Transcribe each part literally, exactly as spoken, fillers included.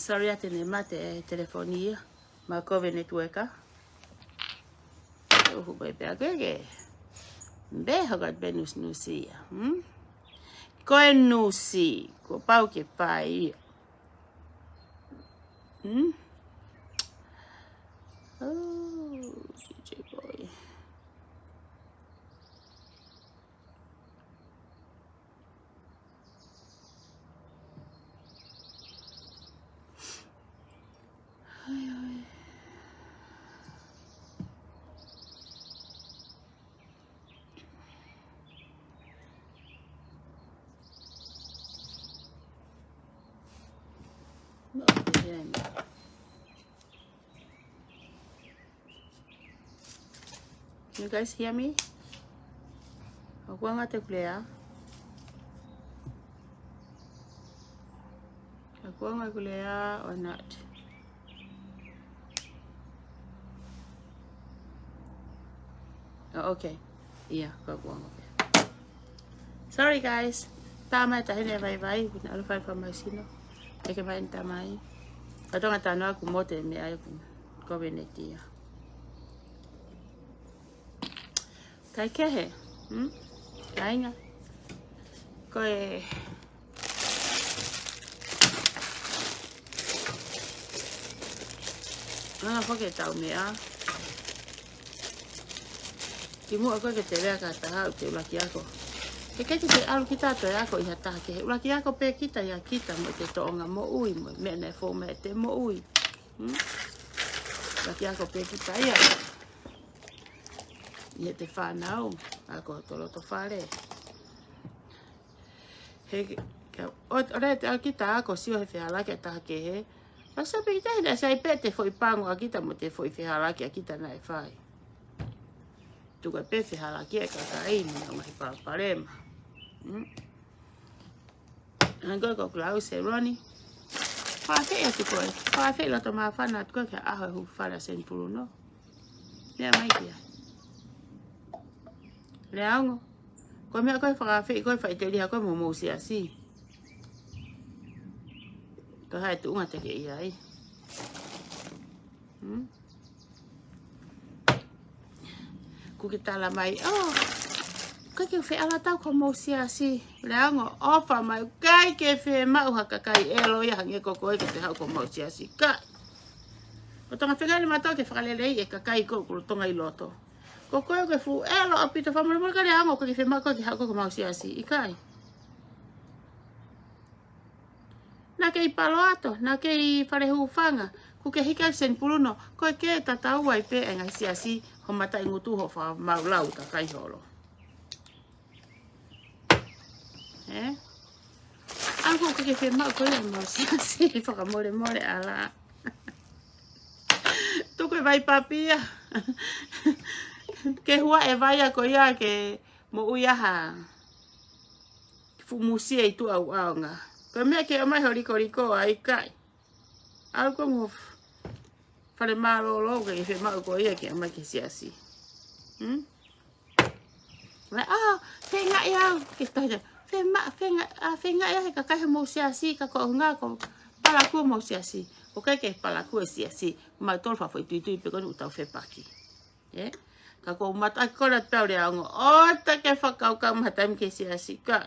Sorry atu ne mate e telefoni ia. Ma kove network a. Uhu pai pea ke ke. Be haka be nus nus ia. Hmm? Ko e nusi. Ko pau ke pai ia. Hmm? Oh, D J boy. Can you guys hear me? ʻOku anga ʻeku lea? ʻOku anga ʻeku lea or not? Oh, okay. Ia, ʻoku anga pē. Sorry, guys. Tama e tahine vaivai, kuna alo fai fa mai sino. ʻEke mai ni tamai. Ka tonga tano aku mote me ai ku. Ko Venetia. Kai kehe. Hmm? Kainga. Ko e Ana fake tau meʻa. Kimuʻa ko e ke te lea ka taha ʻo te ʻuluaki ako. He ke te ʻalu kita ʻo toe ako ʻi ha taha kehe. ʻUluaki ako pē kita ia kita mo e te toʻonga moʻui mo e meʻa naʻe fou mai ʻete moʻui. Hmm? ʻUluaki ako pē kita ia. ʻI heʻete fānau, ako toloto fale. He, ka, ʻo, ʻo lea te ʻalu kita ako sio he fehālaaki ʻa e taha kehe. Pea sio pē kita he naʻe sai pē ʻete foʻi pango ʻa kita mo ʻete foʻi fehālaaki ʻa kita naʻe fai. Tuku pē fehālaaki e kakai mo e ngaahi palopalema. Hmm? Ango ko Klaus e Roni. Fafeʻi atu koe. Fafeʻi loto māfana atu koe ki he ʻaho e hū fale Senipuluno. Lea mai kia. Leaongo. Ko e meʻa ko e fakaafeʻi ko e faʻiteliha ko e mo mou siasi. Ko hai tuʻunga te ke ʻi ai. Hmm? Kuo ke tala mai, oh, ʻikai ke feʻalatau ko mou siasi. Leaongo, ʻofa mai, ʻikai ke fiemaʻu ha kakai ʻelo ia hangē ko koe ke te haʻu ko mou siasi. Ka. ʻOku tonga fengani mātou ke fakaleleiʻi e kakai ko ē ʻoku tonga ʻi loto. Ko koe ʻoku ke fuʻu ʻelo ʻaupito fakamolemole ka Leaongo ʻikai ke fiemaʻu koe ke haʻu ko mou siasi. ʻIkai. Naʻa ke ʻi Palo Alto, naʻa ke ʻi Fale Hūfanga, kuo ke hiki ai Senipuluno, ko e ke tatau ai pē e ngaahi siasi, hoʻo mataʻi ngutu hoʻo fakamālō ʻa e kakai holo. Ē? ʻOku ʻikai ke fiemaʻu koe ia mou siasi, fakamolemole ʻalā. Tuku e vai papi ia. Ke hua e vai ʻa ko ia ke moʻui ʻa ha. Fuʻu musie ʻi tuʻa ʻaonga. Ko e meʻa ke ʻomai ho likoliko ʻa ʻikai. ʻAlu ko mo f-, fale mālōlō ke fiemaʻu ko ia ke ʻomai ke siasi. Hmm? Mai, oh, fengaʻi au. Ke tahi, fema-, fenga-, a, fengaʻi au he kakai he mou siasi, ka ko ngā ko palakū mou siasi. ʻOku ʻikai ke palakū e siasi. Mau tolu fa foʻi tuitui pē ko eni ʻoku tau fepaki. Ē? Ka ko mata ai kora tau Leaongo. ʻOua te ke fakakaukau maha taimi ke siasi ka.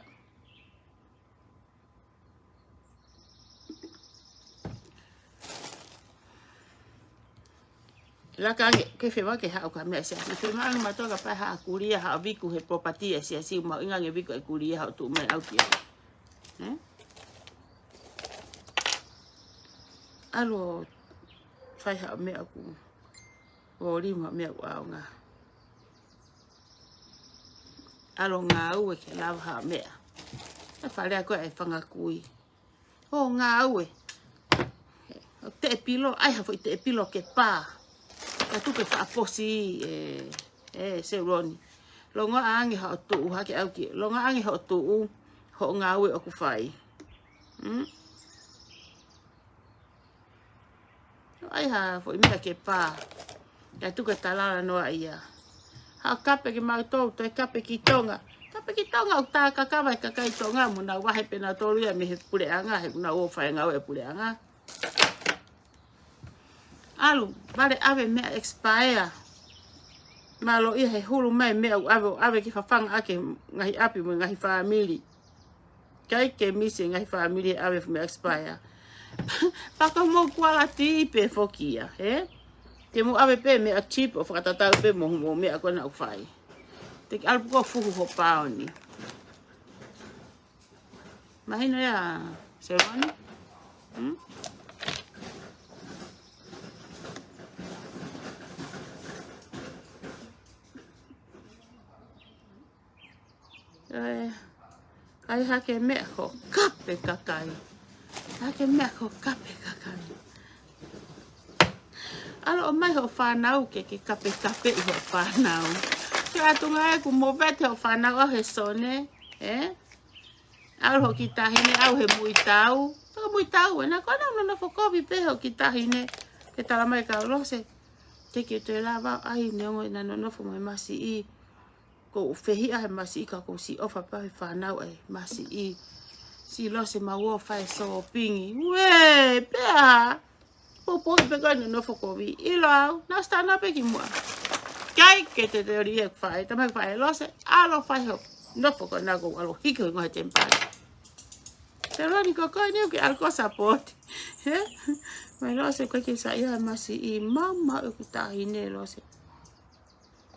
Laka ange ke fema ke haʻu ka meʻa siasi. Fema ange mātou ka pae haʻa kulia haʻa viku he property e siasi mau inga nge viku e kulia haʻa tuʻu mai au kia. Ē? ʻAlu ʻo fai haʻa meʻa ku. ʻO lima meʻa ʻoku ʻaonga. ʻAlu ʻo ngāue ke lava ha meʻa. E fale ako e fanga kui. ʻO ngāue. ʻO teʻepilo, ʻai ha foʻi teʻepilo ke pā. Ka tuku e faʻa posi e, e Seloni. Longoaʻa ange hoʻo tuʻu, hake au ki. Longoaʻa ange hoʻo tuʻu, hoʻo ngāue ʻoku fai. Hmm? ʻAi ha foʻi meʻa ke pā. ʻIa tuku e talala noa ia. Haʻo kape ke mau tau, toe kape ki Tonga. Kape ki Tonga ʻoku tā kakava e kakai Tonga, mo nau vahe pē nautolu ia mei he puleʻanga, he ʻoku nau ō fai ngāue e puleʻanga. ʻAlu, vale ʻave meʻa expire. Mālō ia he hulu mai meʻa ʻoku ʻave, ʻave ke fafanga ʻaki e ngaahi ʻapi mo e ngaahi fāmili. ʻIkai ke misi e ngaahi fāmili he ʻave meʻa expire. Fakamoʻoni kualiti pē foki ia, ē? Te mou ʻave pē meʻa cheap ʻo fakatatau pē mo, mo e meʻa ko ena ʻoku fai. Te ke ʻalu pē ʻo fuhu ho paoni. Mahino ia, Seloni? Hmm? ʻAi, ʻai hake meʻa ko kape kakai. Hake meʻa ko kape kakai. ʻAlu ʻomai hoʻo fānau ke, ke kapekapeʻi hoʻo fānau. Ke ʻatunga ē kuo mo vete hoʻo fānau ʻaʻau he sone, ē? ʻAlu hoʻo kiʻi taʻahine ʻaʻau he muitau. Taka muitau, ē, naʻa ko ena nonofo kovi pē hoʻo kiʻi taʻahine. Ke tala mai kia Lose. Te ke toe lava ʻai neongo ʻena nonofo mo e masiʻi. ʻOku ou fehiʻa he masiʻi ka ʻoku ou siʻi ʻofa pē he fānau ʻa e masiʻi. Siʻi Lose mau ō fai sōpingi. Uē, pea. Poupou pē ko e nonofo kovi. ʻIlo au, naʻa ʻosi tana pē ki muʻa. ʻIkai ke te teoli e faʻē, tala mai faʻē Lose, ʻalu fai hoʻo nofo ko ena ʻoku ou ʻalu hiki ho ngohe temipale. Seloni ko koe eni ʻoku ke ʻalu ʻo support. Hē? Mai Lose ko e ke saiʻia masiʻi mama ʻeku taʻahine Lose.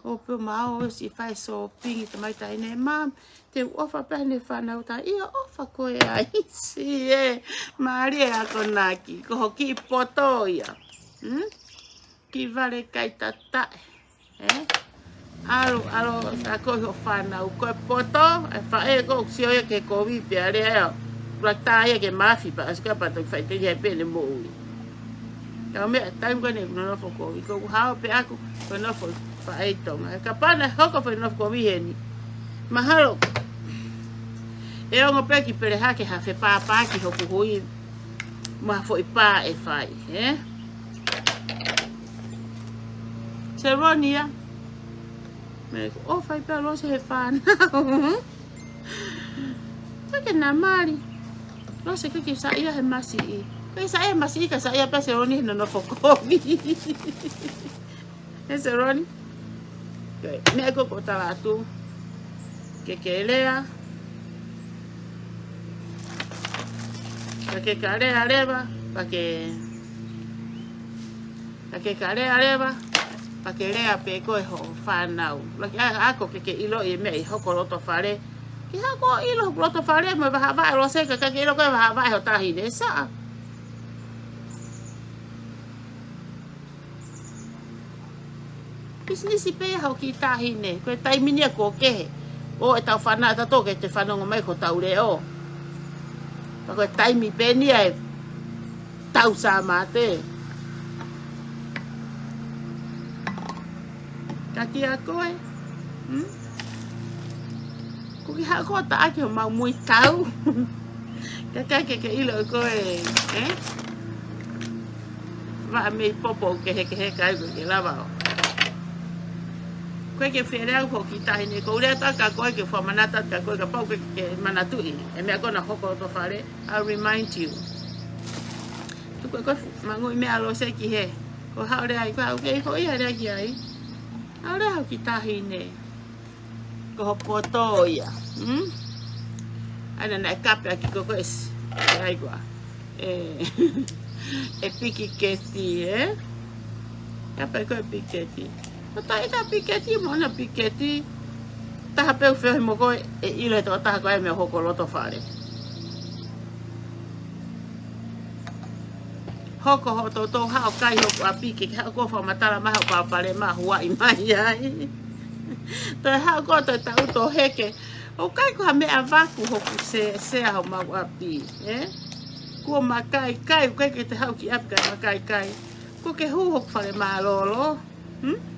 ʻO pē mau ō siʻi fai sōpingi tamai taʻahine, Mum, te u ʻofa pē heʻene fānau tā ia ʻofa koe ai. Siʻi ē, mālie akonaki, ko ho kiʻi poto ia. Hmm? Kiʻi vale kai tataʻe. Ē? ʻAlu, ʻalu, tā ko hoʻo fānau, ko e poto, ʻe faʻē ko ʻoku sio ia ke kovi pea lea ʻo. Kula tā ia ke mafi pea ʻosi ka pea toki faʻiteliha pē ʻene moʻui. Ka meʻa, taimi ko eni ʻeku nonofo kovi, ko ʻeku hao pē ʻaku, ko e nofo faʻē ʻi Tonga. Kapau naʻe hoko foʻi nofo kovi heni. Mahalo. ʻE ongo pē ki Peleha ke ha fepāpā ki hoku hui. Mo ha foʻi pā ʻe fai, ē? Seloni ia. Mei ʻofa ai pē Lose he fānau. Ka ke na mali. Lose ka ke saiʻia he masiʻi. Ka ke saiʻia he masiʻi, ka saiʻia pē Seloni he nonofo kovi. Ē Seloni? Ko e meʻa ko ē ʻoku ou tala atu. Ke ke lea. Ka ke ka lea leva, ka ke, ka ke ka lea leva, ka ke lea pē ko e hoʻo fānau. Laki a, ako ke ke ʻiloʻi e meʻa ʻi hoku loto fale. Ke haʻu ʻo ʻilo hoku loto fale, mo e vahaʻa vaʻe Lose, ka ka ke ʻilo ko e vahaʻa vaʻe ho taʻahine, saʻa. Pisinisi pē ia hoʻo kiʻi taʻahine, ko e taimi ni ia kuo kehe. ʻO ʻetau fānau ʻatautolu ke te fanongo mai ko ʻetau leʻo. Ka ko e taimi pē ni ia ʻetau sāmate. Ka kia koe, hmm? Ko ke haʻu ko ē ʻo taʻaki homau muitau. Ka ka ke ke ʻilo ko e, ē? Vaʻa mei popo ke heke heke ai ko ke lava ʻo. Ko e ke fele au hoʻo kiʻi taʻahine, ko u lea atu kia koe ke fakamanatu atu kia koe kapau ke ke manatuʻi. E meʻa ko ena hoko loto fale, I'll remind you. Tuku e koe fu-, manguʻi meʻa Lose ki hē. Ko haʻu lea ai, ko haʻu ke iko ia lea ki ai. Haʻu lea hoʻo kiʻi taʻahine. Ko ho poto ia. Hmm? ʻAi naʻa naʻe kape ʻaki ko koe ʻe si. ʻAi koā. ʻE, ʻe pikiketi, ē? Kape ko e pikiketi. Ko tā ʻi ka pikiketi, mo ʻena pikiketi. Taha pē ʻoku feohi mo koe, ʻe ʻilo he tokotaha ko e meʻa hoko loto fale. Hoko hoʻo toutou haʻu ʻo kai hoku ʻapi ke ke haʻu ko ē ʻo fakamatala mai hoʻo palopalema ʻa huaʻi mai ai. Toe haʻu ko ē toe taʻu toe heke. ʻOku ʻikai ko ha meʻa vaku hoku se, sea homau ʻapi, ē? Kuo ma kai kai, ʻoku ʻikai ke te haʻu ki ʻapi kae ma kai kai. Ko ke hū hoku fale mālōlō. Hmm?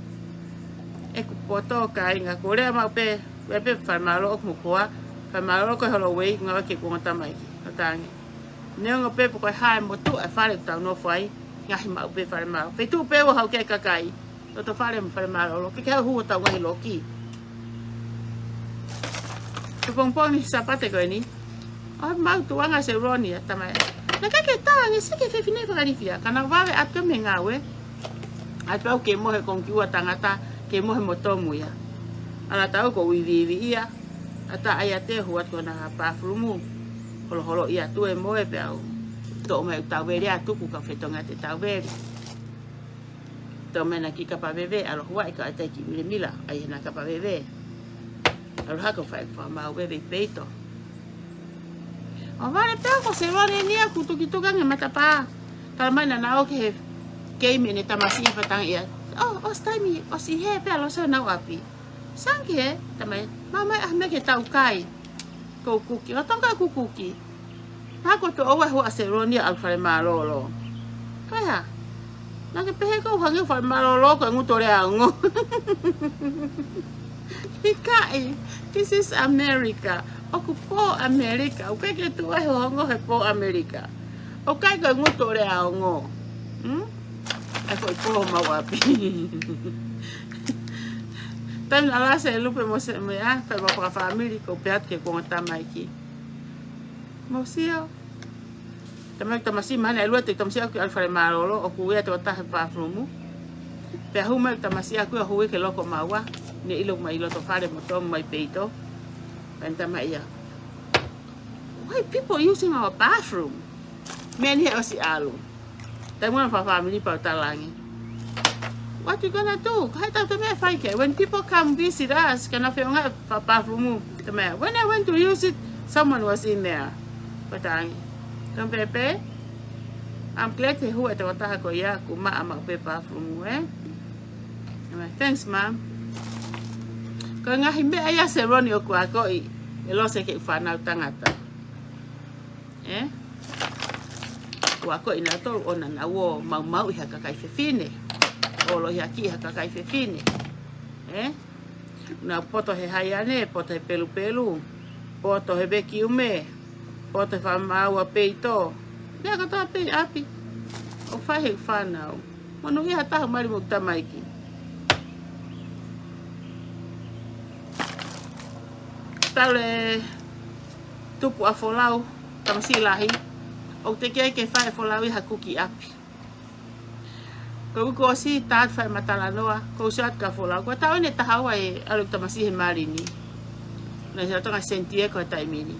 ʻEku poto kāinga, ko e lea maʻu pē, ko e pē fale mālōlō ʻoku mo koa, fale mālōlō ko e Holloway, ngāue ki he kuonga tamaiki, ʻo tangi. Neongo pē pe ko e hā e motuʻa e fale ʻoku tau nofo ai, ngaahi maʻu pē fale mālōlō. Feituʻu pē ʻoku haʻu ki ai e kakai, loto fale mo fale mālōlō, ke ke haʻu ʻo hū hotau ngaahi loki. Ko e pongipongi Sāpate ko eni, ʻoku mau tuʻunga Seloni ʻa tamai. Naʻe ʻikai ke tā ange siʻi kiʻi fefine fakalifia, ka na vave atu mei he ngāue. ʻAi pē au ke mohe konga ki ua tangata, ke mohe mo Tomu ia. ʻAlu atu au ko u iviivi ia, ʻatā ai ʻa e hū atu ki hona pāfulumu. Holoholoʻi atu e moe pea u toʻo mai ʻeku tauveli ʻo tuku ka fetongi ʻa e tauveli. Toʻo mai ʻena kiʻi kapa veve, ʻalu ʻo huaʻi ka ʻai atu e kiʻi milemila, ʻai hena kapa veve. ʻAlu hake ʻo fai fakamaau veve ʻi peito. ʻO vale pē au ko Seloni eni ia kuo tukituki ange matapā. Tala mai naʻa na ō ki he keimi ʻene tamasiʻi, pea tangi ia. ʻO, ʻosi taimi, ʻosi hē pea ʻalu ʻo sio naʻa ku ʻapi. Sanki he, tala mai, maʻu mai ha meʻa ke tau kai. Ko e kuki, ʻo tonga kukuki. Naʻa ku toʻo ua hua Seloni ia ʻalu fale mālōlō. Ko ia, naʻa ke pehē ʻoku ou hangē fale mālōlō ko e ngutu ʻo Leaongo. ʻIkai, this is America. ʻOku pō ʻAmelika. ʻOku ʻikai ke tuʻu ai ho hongo he pō ʻAmelika. ʻOku ʻikai ko e ngutu ʻo Leaongo. Hmm? ʻAi foʻi pō homau ʻapi. Taimi naʻa lase e lupe mo se meʻa, fai mo fakafāmili, ko u pehē atu ki he kuonga tamaiki. Mou sio. Tala mai ʻeku tamasiʻi mahalo naʻe ʻalu atu e tamasiʻi ʻaʻaku ki ʻalu fale mālōlō, ʻoku ui atu ʻo taha he pāfulumu. Pea hū mai ʻeku tamasiʻi ʻaʻaku ia ʻo hui ki he loko maua, ne ʻilo mai ʻi loto fale mo Tomu mai peito. Pea ne tala mai ia, "Why people using our bathroom?" Meʻa ni he ʻosi ʻalu. Taimi naʻa ku fakafāmili pea u tala ange, "What you gonna do? Ko hai tau te meʻa fai ke? When people come visit us, ka na feʻunga fa-, pāfulumu te meʻa. When I went to use it, someone was in there." Ko u tala ange, "Tau pēpē? I'm glad he hū e tokotaha ko ia, kuo maʻa maʻu pē pāfulumu, eh?" Thanks, Mom. Ko e ngaahi meʻa ia Seloni ʻoku akoʻi, ʻe lose ke u fānau tangata. Eh? Ua ko ina tolu ʻo na na ō maumauʻi ha kakai fefine. ʻO loi ha kiʻi ha kakai fefine. Eh? Na poto he haiane, poto he pelupelu, poto he vekiume, poto he fakamaau ʻa peito. Meʻa kotoa pē ʻi ʻapi. ʻO fai he fānau. Monūʻia ha taha mali mo tamaiki. Tau le tupu ʻa Folau, tamasiʻi lahi. ʻOku teʻeki ai ke fai ʻe Folau ia ha kuki ʻapi. Ko u ko si tātu fai matalanoa, ko u sio atu kia Folau. Ko e taʻu ʻeni ʻe taha ua ʻe ʻalu tamasiʻi he mali ni. Naʻe sio atu ʻa San Diego he taimi ni.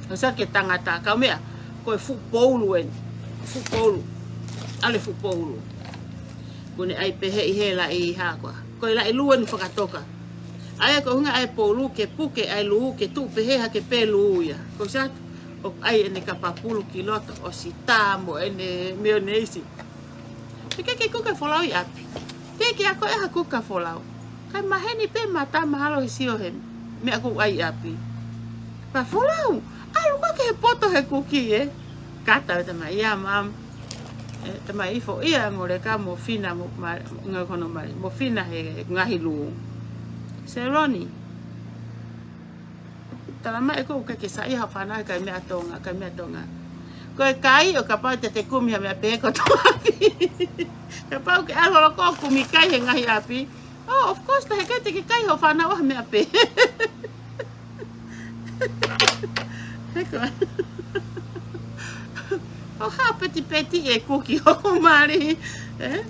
Ko u sio atu ki he tangata, kau meʻa, ko e fuʻu poulu ʻeni. Fuʻu poulu. ʻAlu e fuʻu poulu. Kuo ne ʻai pehē ʻi he laʻi hā koā. Ko e laʻi lū ʻeni fakatoka. ʻAi ko e ʻuhinga ʻa e poulu ke puke ʻa e lū ke tuʻu pehē hake pē lū ia. Ko u sio atu, ʻoku ʻai ʻene kapa pulu ki loto ʻosi tā mo ʻene meioneisi. Teʻeki ke kuka Folau ʻi ʻapi. Teʻeki ke ako ʻe ha kuka Folau. Kae maheni pē mata mahalo he sio he meʻa ʻoku ʻai ʻi ʻapi. Pea Folau, ʻalu koe ki he poto he kuki, eh? Kata e tamai ia, Mom. Eh, tamai ifo ia mo Leka mo Fina mo ma-, ngā kono mali. Mo Fina he ngaahi lū. Seloni. Tala mai ʻe koe ke ke saiʻia ha fānau kai meʻa Tonga, kai meʻa Tonga. Ko e kai ʻo kapau te te kumi ha meʻa pē ko Tonga. Kapau ke ʻalu holo koe ʻo kumi kai he ngaahi ʻapi. Oh, of course, taʻe ʻikai te ke kai ho fānau ha meʻa pē. He ko. ʻO hā petipeti e kuki hoku mali. Eh?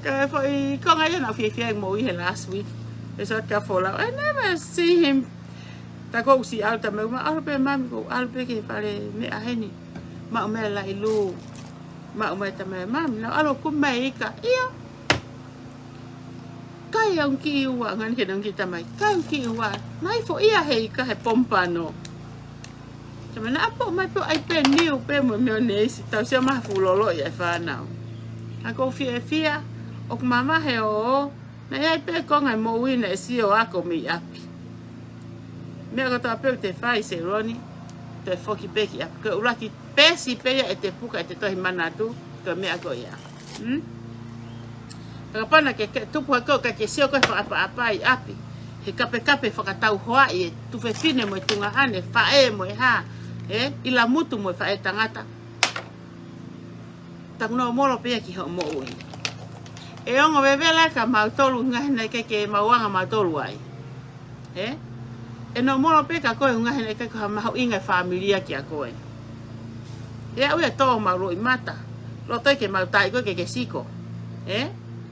Ka e foʻi konga ia naʻa ku fiefia ai mo ia he last week. ʻE sio atu kia Folau. I never see him. Tā ko u sio atu, tamai, ma ʻalu pē Mami, ko u ʻalu pē ki he fale meʻa heni. Maʻu mai laʻi lū. Maʻu mai tamai, Mami, naʻa ku ʻalu ʻo kumi mai e ika. ʻIo. Kai au kiʻi ua, ngani ke nau kiʻi tamai. Kai au kiʻi ua. Naʻe ifo ia he ika he pompano. Tamai, naʻa poʻo mai pē ʻo ʻai pē niu pē mo meioneisi, tau sio mai ha fuʻu lolo ia e fānau. Ka ko u fiefia, ʻoku mamahi ʻo, naʻe ʻi ai pē konga e moʻui naʻe sio ako mei ʻapi. Meʻa kotoa pē ʻoku te fai Seloni, toe foki pē ki ʻapi. Ko e ʻuluaki peesi pē ia ʻe te puka ʻi he tohi manatu, ko e meʻa ko ia. Hmm? Kapau naʻa ke, ke tupu hake ʻo ʻikai ke sio ko e fakaʻapaʻapa ʻi ʻapi. He kapekape fakatauhoaʻi e tuofefine mo e tuongaʻane, faʻē mo e hā. Eh? ʻIlamutu mo e faʻētangata. Taku nōmolo pē ia ki hoʻo moʻui. ʻE ongo vevela kia mautolu ngaahi naʻe ʻikai ke mau anga mautolu ai. Eh? ʻE nōmolo pē kia koe ngaahi naʻe ʻikai ko ha mahuʻinga e fāmili ia kia koe. ʻE aʻu ia tō mau loʻimata. Loto ke mau tai koe ke ke siko. Ē?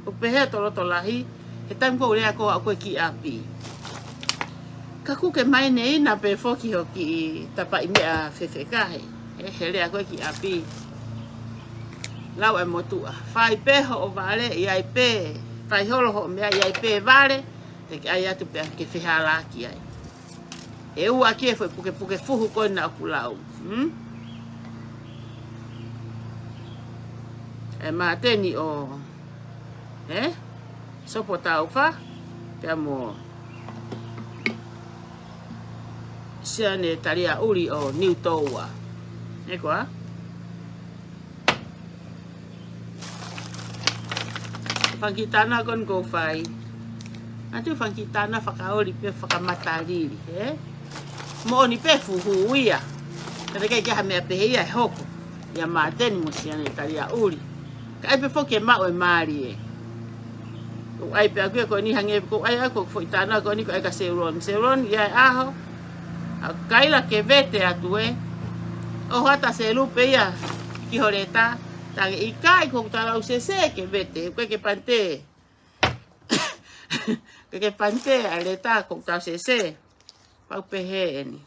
ʻOku pehē ʻa e loto lahi, he taimi ʻoku ou lea ko ē au ko ē ki ʻapi. Ka kuo ke mai nei na pē foki hoʻo kiʻi tapaʻi meʻa fefekahi. Ē, he lea ko ē ki ʻapi. Lau e motuʻa. Fai pē hoʻo vale, ʻi ai pē. Fai holo hoʻo meʻa, ʻi ai pē vale. Te ke ʻai atu pē ke fehālaaki ai. ʻE ua ki he foʻi pukepuke fuhu ko ena ʻoku lau. Hmm? ʻE Māteni ʻo, ē? Sopo Taufa, pea mo Siane Taliaʻuli ʻo Niutoua. Ē koā? Fanga kiʻi tānaki ko eni ʻoku ou fai. ʻA e fanga kiʻi tānaki fakaoli pē fakamatalili, ē? Moʻoni pē fuhu ia. Ka ʻoku ʻikai ke ʻi ai ha meʻa pehē ia ʻe hoko. ʻIa Māteni mo Siane Taliaʻuli. Ka ʻai pē foki e maʻu e mali ē. ʻOku ʻai pē ʻaku ia ko eni hangē, ʻoku ʻai ʻaku foʻi tānaki ko eni ʻoku ʻai kia Seuloni. Seuloni, ʻi ai e ʻaho. ʻA kaila ke vete atu ē. ʻO hata se lupe ia ki ho leta. Tangi ʻikai ko ʻeku tala ʻoku sese ke vete. Ko e ke pante. Ko e ke pante ʻa e leta ko ʻeku tala sese. Pau pehē eni.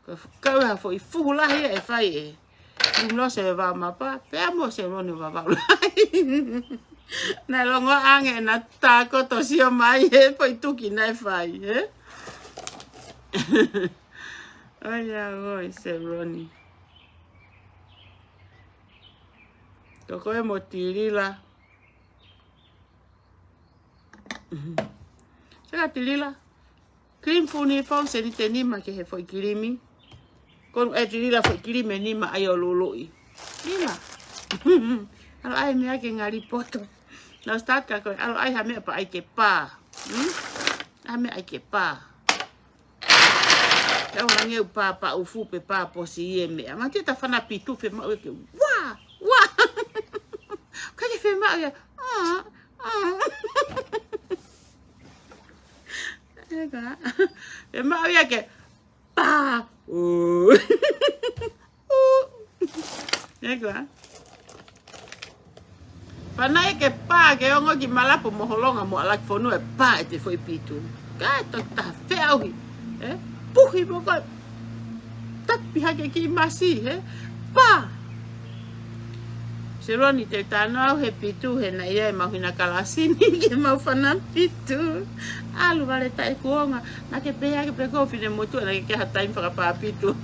Ko e kau ha foʻi fuhu lahi ʻe fai ē. Ni lo se va mapa, pea mo Seuloni va va lahi. Naʻe longo ange na tā ko tō sio mai he foʻi tuki naʻe fai, ē? ʻOi, ʻa, ʻoi, Seuloni. Ko koe mo Tilila. Seka Tilila. Kilimi fuʻu nifo, sēniti ʻe nima ki he foʻi kilimi. Ko eni ʻe Tilila foʻi kilimi ʻe nima ʻai ʻo luluʻi. Nima. ʻAlu ʻai meʻa ke ngali poto. Nau start ka ko e ʻalu ʻai ha meʻa pea ʻai ke pā. Hmm? Ha meʻa ʻai ke pā. Kau hangē ʻoku pā pā ufu pe pā posi e meʻa. Mati ta fana pitu fe maʻu ia ke. Wa! Wa! Ka ke fe maʻu ia. Ah, ah. Ē ka. Fe maʻu ia ke. Pā! Ū. Ū. Ē ka. Fana ia ke pā ke ongo ki malapo mo holonga mo ʻalaki fonu ē pā ʻe te foʻi pitu. Ka e toki taha feʻauhi. Ē? Puhi mo ko. Tapi hake ki masi, ē? Pā! Seuloni te tano au he pitu, he naʻe ʻi ai e mau hina kalasini ke mau fana pitu. ʻAlu vale taʻe kuonga, naʻa ke pehē ake pē ko e finemotuʻa, naʻa ke ke ha taimi fakapā pitu.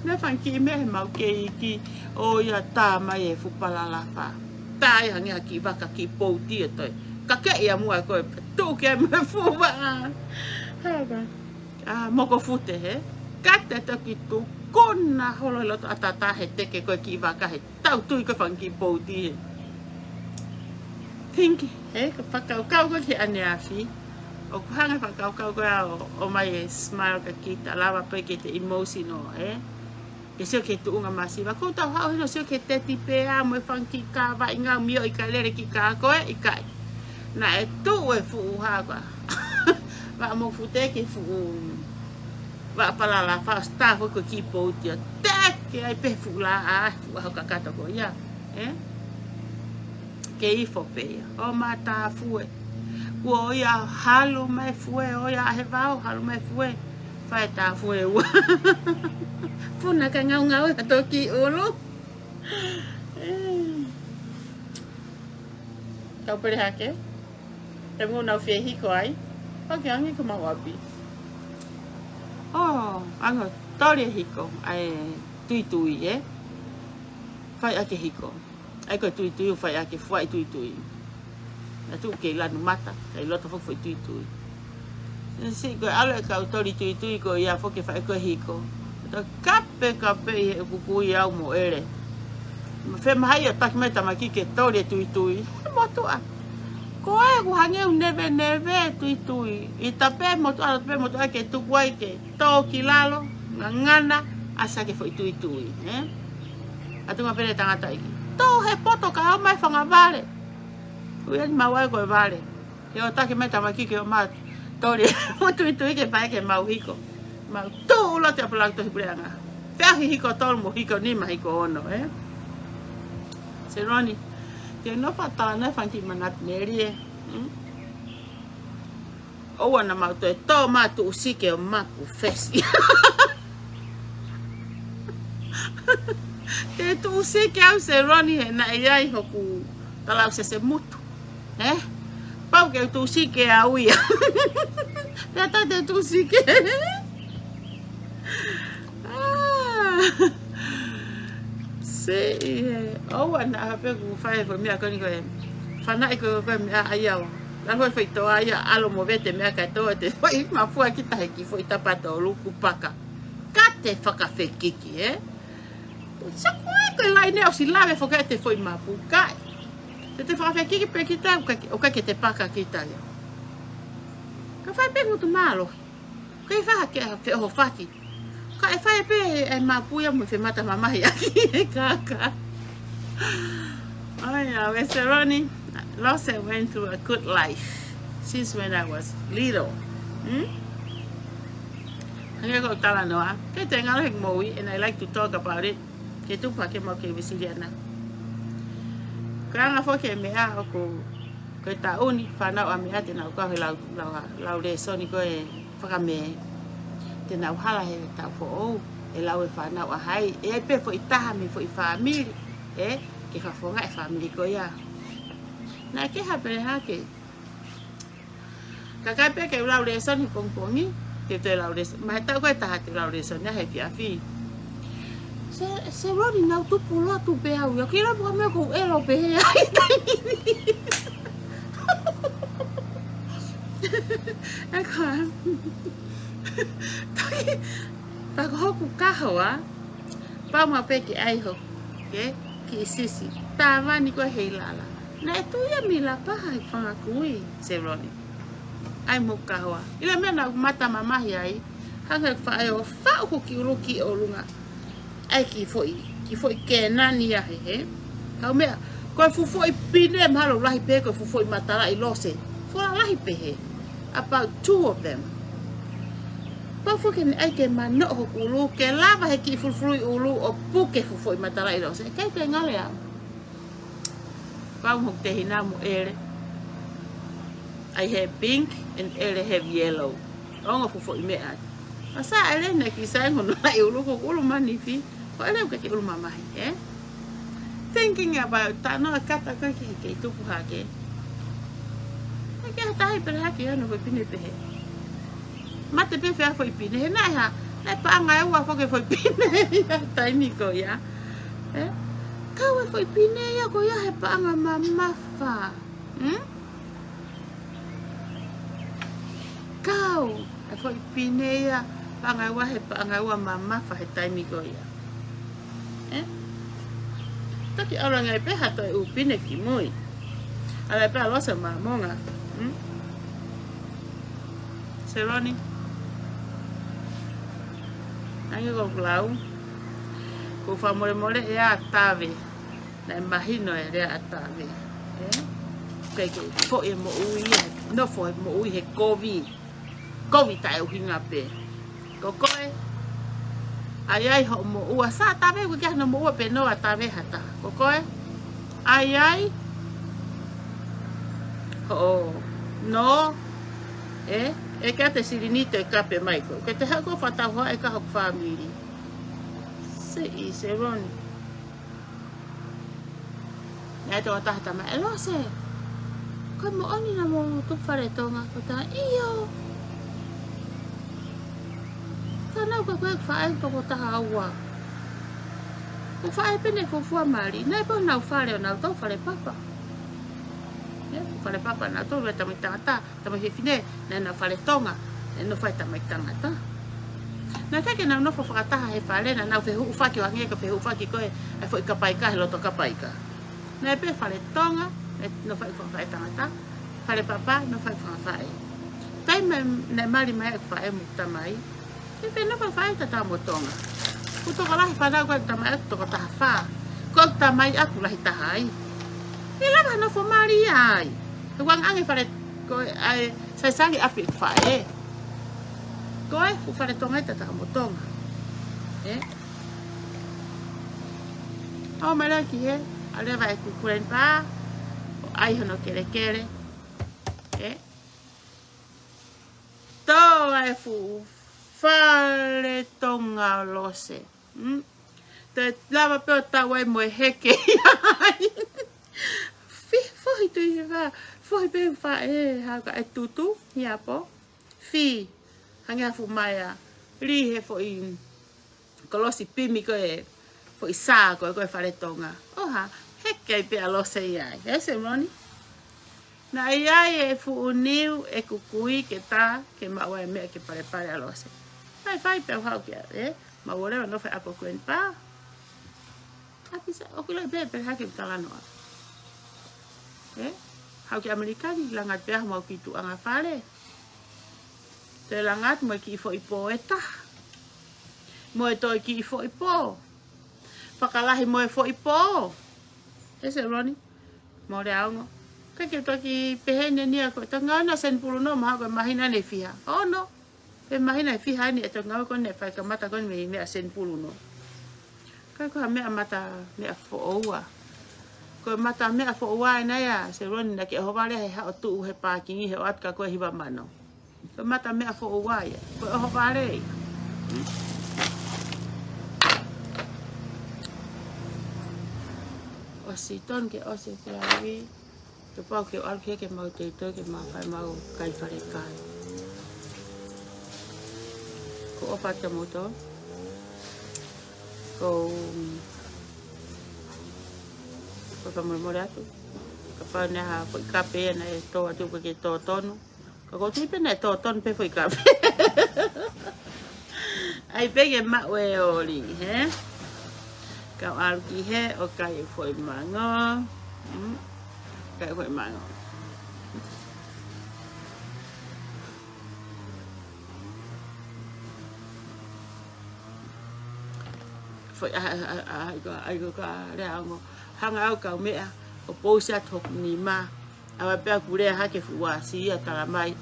Naʻe fanga kiʻi meʻa he mau keiki, ʻo ia tā mai e fuʻu palalafa. Tā ia hangē ha kiʻi vaka kiʻi pouti ʻo toe. Ka ke ia mua ko e tuʻu ke mo e fuʻu vaʻa. Haka. ʻA, moko fute he. Ka te toki tukuna holo he loto ʻatā he teke ko e kiʻi vaka he tau tui ko e fanga kiʻi pouti he. Pinki, he, ko e fakakaukau ko ē ki he ʻaneafi. ʻOku hanga fakakaukau ko ē ʻo, ʻomai e smile ka kita lava pē ke te emotional, ē. Ke sio ki he tuʻunga masiva. Ko u tau haʻu hino sio ki he teti pea mo e fanga kiʻi kava ʻi ngau mio ʻi ka lele ki ka ko ē, ʻikai. Naʻe tuʻu e fuʻu haka. Vaʻa mo fute ki fuʻu. Vaʻa palalafa ʻo start ko e kiʻi pouti ʻo teke ai pē fuʻu lā ʻa, fuʻu ʻaho kakato ko ia. Ē? Ke ifo pē ia. ʻO mata fue. Kuo ia halu mai fue, ʻo ia he vao, halu mai fue. Fai tā fue ua. Puna ka ngaungau ha toki ʻulu. Kau pele hake. Te mou nau fie hiko ai. Pake ange ko mau ʻapi. ʻO, ango, toli e hiko. ʻAi tuitui, ē. Fai ake hiko. ʻAi ko e tuitui, ʻo fai ake fuaʻi tuitui. Na tuʻu ke lanu mata, ʻai loto foki foʻi tuitui. Naʻe siʻi ko e ʻalu e kau toli tuitui ko ia foki fai ko e hiko. Tau kape kape ʻi he kuku ʻi au mo ʻEle. Ma fe mahai ʻo taki mai tamaki ke toli e tuitui. He motuʻa. Ko e ʻoku hangē ʻoku neve neve tuitui. ʻI tape motuʻa, tape motuʻa ke tuku ai ke tō ki lalo, ngangana, ʻasi ake foʻi tuitui, ē? ʻAtu ngā pele tangata iki. Tō he poto ka ʻomai fanga vale. Ui ani mau ai ko e vale. He ʻo taki mai tamaki ke ʻo ma toli mo tuitui ke pae ke mau hiko. Mau tō ula te apalaki tohi puleʻanga. Pea hiko tolu mo hiko nima hiko ono, ē? Seloni, ke nofo ʻo talanoa e fanga kiʻi manatu meli, ē? Hmm? ʻOua naʻa mau toe tō mai tuʻu sike ʻo mapu fesi. Te tuʻu sike au Seloni he naʻe ʻi ai hoku talausese mutu. Ē? Pau ke tuʻu sike au ia. Pea tā te tuʻu sike. Ah. Seʻi, ē, ʻoua naʻa pē ku fai e foʻi meʻa ko eni ko e. Fanaʻi ko e, ko e meʻa ai au. Lalo e foʻi toa ia, ʻalu mo vete meʻa kae toa te foʻi mafua ki tahi ki foʻi tapa tolu ku paka. Ka te fakafekiki, ē? Sa ko e ko e laine ʻosi lave foki e te foʻi mapu kae. Te te fakafekiki pē kita, ʻoku ʻikai ke, ʻoku ʻikai ke te paka kita ia. Ka fai pē ngutu mālohi. Kei fai ke a feʻohofaki. Ka e fai pē e mapu ia mo e femata mamahi ʻaki e kākā. ʻAi, ʻa e Seloni, Lose went through a good life since when I was little. Hmm? Hangē ko e talanoa, ke te ngalo he moʻui, and I like to talk about it. Ke tupu hake mau kei Uēsiliana. Ko e anga foki e meʻa ʻoku, ko e taʻu ni, fānau ʻa meʻa te nau kau he lau, lau, lau lēsoni ko e fakamē. Te nau hala he taʻu foʻou, ʻe lau e fānau ʻa hai, ʻe ʻi ai pē foʻi taha mei foʻi fāmili, ē, ke fakafofonga e fāmili ko ia. Naʻe kehe pē hake. Kakai pē ke u lau lēsoni he pongipongi, te u toe lau lēsoni. Mahalo ko e taha te u lau lēsoni he efiafi. Se, Seloni nau tupu lotu pē au, ia kila pua me ko elo pē he ai taimi ni. E ka. Taki, tā ko hoku kahoa, pau maʻu pē ke ʻai hoku, ke, kiʻi sisi. Tāvani ko e hei lala. Naʻe tui ia mei Lapaha he fanga kui, Seloni. ʻAi mo kahoa. ʻIlo e meʻa naʻa ku mata mamahi ai. Hanga ʻe faʻē ʻo faʻu hoku kiʻi ʻulu ki ʻolunga. ʻAi ki foʻi, ki foʻi kēnani ia he he. Hau meʻa, ko e fuʻu foʻi pine mahalo lahi pē, ko e fuʻu foʻi matalaʻi Lose. Foʻi lahi pē he. About two of them. Pau foki ne ʻai ke manoʻo hoku ʻulu, ke lava he kiʻi fulufuluʻi ʻulu ʻo puke fuʻu foʻi matalaʻi Lose. ʻIkai ke ngalo ia. Pau mo te hina mo ʻele. ʻAi he pink and ʻele he yellow. Ongo fuʻu foʻi meʻa. ʻA sa ʻele ne ki sai ngono ai ʻulu ko ʻulu manifi. Ko ʻele ʻoku ʻikai ke ʻulu mamahi, ē? Thinking about tā noa kata ko e ke, ke tupu hake. Ke ha tahi pele hake ano foʻi pine pehē. Mate pē fea foʻi pine. He naʻe ha, naʻe paʻanga ʻe ua foki foʻi pine ia taimi ko ia. Ē? Kau e foʻi pine ia ko ia he paʻanga mamafa. Hmm? Kau, e foʻi pine ia, paʻanga ʻe ua he paʻanga ʻe ua mamafa he taimi ko ia. Ē? Taki ʻalu ange pē ha toe ʻū pine ki mui. ʻAlu pē ʻa Lose Māmonga. Hmm? Seloni. Ange ko lau. Ko fakamolemole ʻe ʻa Tave. Naʻe mahino e lea ʻa Tave. Ē? Kei ke foʻi e moʻui, nofo e moʻui he kovi. Kovi taʻeʻuhinga pē. Ko koe, ʻai ai hoʻo moʻua. Sa Tave ʻoku ʻikai ke ʻi ai hano moʻua pē noa ʻa Tave ha taha. Ko koe, ʻai ai hoʻo nō, ē, ʻe ke ʻate silinito e kape mai ko. Ke te haʻu ko fakatauhoa e ka hoku fāmili. Seʻi, Seloni. Naʻe tō taha tama, ʻe Lose, ko e moʻoni naʻa mou tupu fale Tonga? Ko tā, ʻio. Ka nau ka ko e faʻē toko taha ua. Ko e faʻē pē ne fuofua mali, naʻe pau nau fale ʻo nau tau fale papa. Ia, fale papa nau tau lue tamaiki tangata. Tamaiki fefine, naʻa nau fale Tonga, naʻe nofo ai tamaiki tangata. Naʻe ʻikai ke nau nofo fakataha he fale, naʻa nau fehuʻufaki ʻo hangē ko e fehuʻufaki ko e, e foʻi kapaika, he loto kapaika. Naʻe pē fale Tonga, naʻe nofo ai fanga faʻē tangata, fale papa, nofo ai fanga faʻē. Taimi naʻe mali mai ai e faʻē mo e tamai, ʻe pē nofo ai faʻē tatau mo Tonga. Ko e tokolahi fānau ko e tamai ʻaku toko taha fā. Ko e tamai ʻaku lahi taha ai. ʻE lava nofo mali ai. He ʻoku ange fale ko e ʻai saisali ʻapi faʻē. Ko e fuʻu fale Tonga ʻi tatau mo Tonga. Ē? ʻOmai leva ki hē, ʻalu leva ʻeku grandpa, ʻo ʻai hono kelekele. Ē? Tō ai e fuʻu fale Tonga ʻo Lose. Mm? Toe lava pē ʻo tau ai mo e heke ia ai. Fi-, fohi Tuʻi Fefā, fohi pē fa e haka e tutu, ia pō. Fi, hangē ha fuʻu maea, lī he foʻi kolosi pimi ko e foʻi sā ko e, ko e fale Tonga. ʻOha, heke ai pē ʻa Lose ia ai. Ē, Seloni? Naʻe ʻi ai e fuʻu niu ʻeku kui ke tā, ke maʻu ai e meʻa ke palepale ʻa Lose. Fai, fai pē au haʻu kia, ē? Mau ō leva ʻo nofo he ʻapi ʻo grandpa. ʻApisa, ʻoku ʻiloʻi pē, pē hake talanoa. Ē? Haʻu ki ʻAmelika ni, langa atu pē au mo e kiʻi tuʻuʻanga fale. Toe langa atu mo e kiʻi foʻi pō ʻe taha. Mo e toe kiʻi foʻi pō. Fakalahi mo e foʻi pō. Ē, Seloni? Mo Leaongo. Ka ke toki pehē ni ia ko e tangata seni pulu noa, mahalo ko e māhina ʻe fiha. Ono. Pē māhina ʻe fiha ni ʻe tangata ko eni ʻe fai kamata ko eni mei he meʻa seni pulu noa. Ka ko ha meʻa mata meʻa foʻou. Ko e mata meʻa foʻou ʻena ia, Seloni, naʻa ke ʻohovale he haʻo tuʻu he pākingi he ʻoatu kia koe e hiva mano. Ko e mata meʻa foʻou ia. Ko e ʻohovale ia. ʻOsi tonu ke ʻosi e fēʻahi. Kapau ke ʻalu ke, ke mau teuteu ke mau fai mau kai falekai. Ko e ʻofa atu kia moutolu. Ko, ko e fakamolemole atu. Kapau naʻe ʻi ai ha foʻi kape naʻe tō atu pē ke tō tonu. Ka ʻoku ou tui pē naʻe tō tonu pē foʻi kape. ʻAi pē ke maʻu e oli, hē? Kau ʻalu ki hē ʻo kai e foʻi mango. Mm. Kai e foʻi mango. Foʻi, ʻa, ʻa, ʻa, ʻa, ʻai ko, ʻai ko ka Leaongo. Hanga au kau meʻa, ʻo pousi atu hoku nima. ʻAua pē ʻeku lea hake fuʻu uasi ia talamai,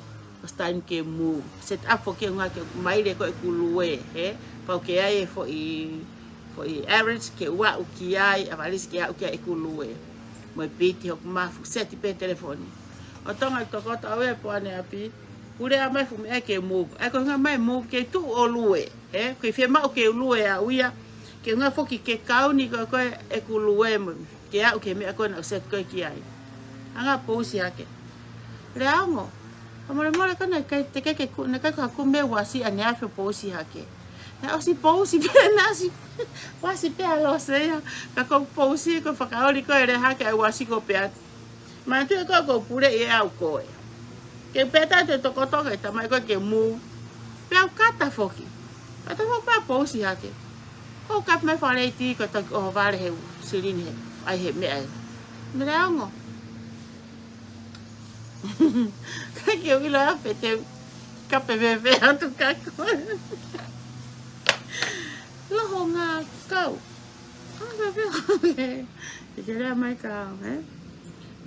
it's time ke move. Set up foki e ngaahi ke maile ko ʻeku lue, hē? Pau ke ʻai e foʻi, foʻi errands ke u aʻu ki ai, ʻa Valisi ke aʻu ki ai ʻeku lue. Mo e piti hoku mafu, seti pē telefoni. ʻO Tonga tokoto au e poane ʻapi, ʻoku lea mai fuʻu meʻa ke move. ʻAi ko e ʻuhinga mai move ke tuʻu ʻo lue, hē? Ko e fiemaʻu ke u lue au ia, ke ʻuhinga foki ke kauni ko ē ko ē ʻeku lue mo. Ke aʻu ki he meʻa ko ē naʻa ku set ko ē ki ai. Hanga pousi hake. Leaongo. Fakamolemole ka naʻe ʻikai te ke ke ku, naʻe ʻikai ko haku meʻa uasi ʻaneafi ʻo pousi hake. Naʻe ʻosi pousi pē naʻe ʻosi uasi pē ʻa Lose ia. Ka ko e pousi ko e fakaoli ko e lea hake ʻa e uasi ko pea. Manatuʻi ko e ko e puleʻi ʻe au koe. Ke peta te tokoto ke tamai ko ē ke move. Pea u kata foki. Kata foki pea pousi hake. Ko e kape mai faleiti ko e taki ʻohovale he silini he. ʻAi he meʻa ē. Mea Leaongo. Ka ke u ʻilo ʻa pē te u kape veve atu ka ko. Loho ngā kau. Ka ke veve. Ke ke lea mai ka, ē?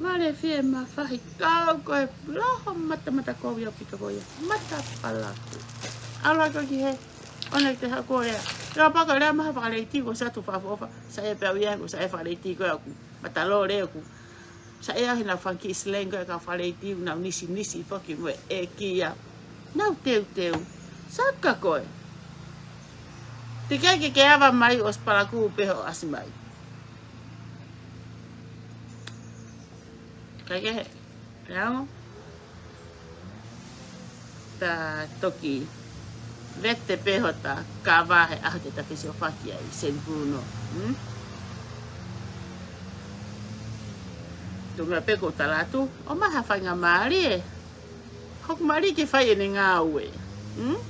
Vale fie mafahi kau ko e loho matamata kovi au ki toko ia. Mata palaku. ʻAlu ko ki hē. ʻOna te ha ko lea. Lea paka lea maha faleiti ko sa tu fa fofa. Sa e pea ia ko sa e faleiti ko aku. Mata lo le aku. Sa e ahi na fanki slang ko ka faleiti na nisi nisi foki mo e kia. Nau teuteu. Sa ka koe. Te ke ke ke ava mai ʻosi palaku pē hoʻo ʻasi mai. Kai ke he, Leaongo. Ta toki vete pē hota kava he ʻaho te ta fesiofaki ai, Saint Bruno. Hmm? Tuʻunga pē ko talatu, ʻomai ha faingamālie. Hoku mali ke fai ʻene ngāue. Hmm?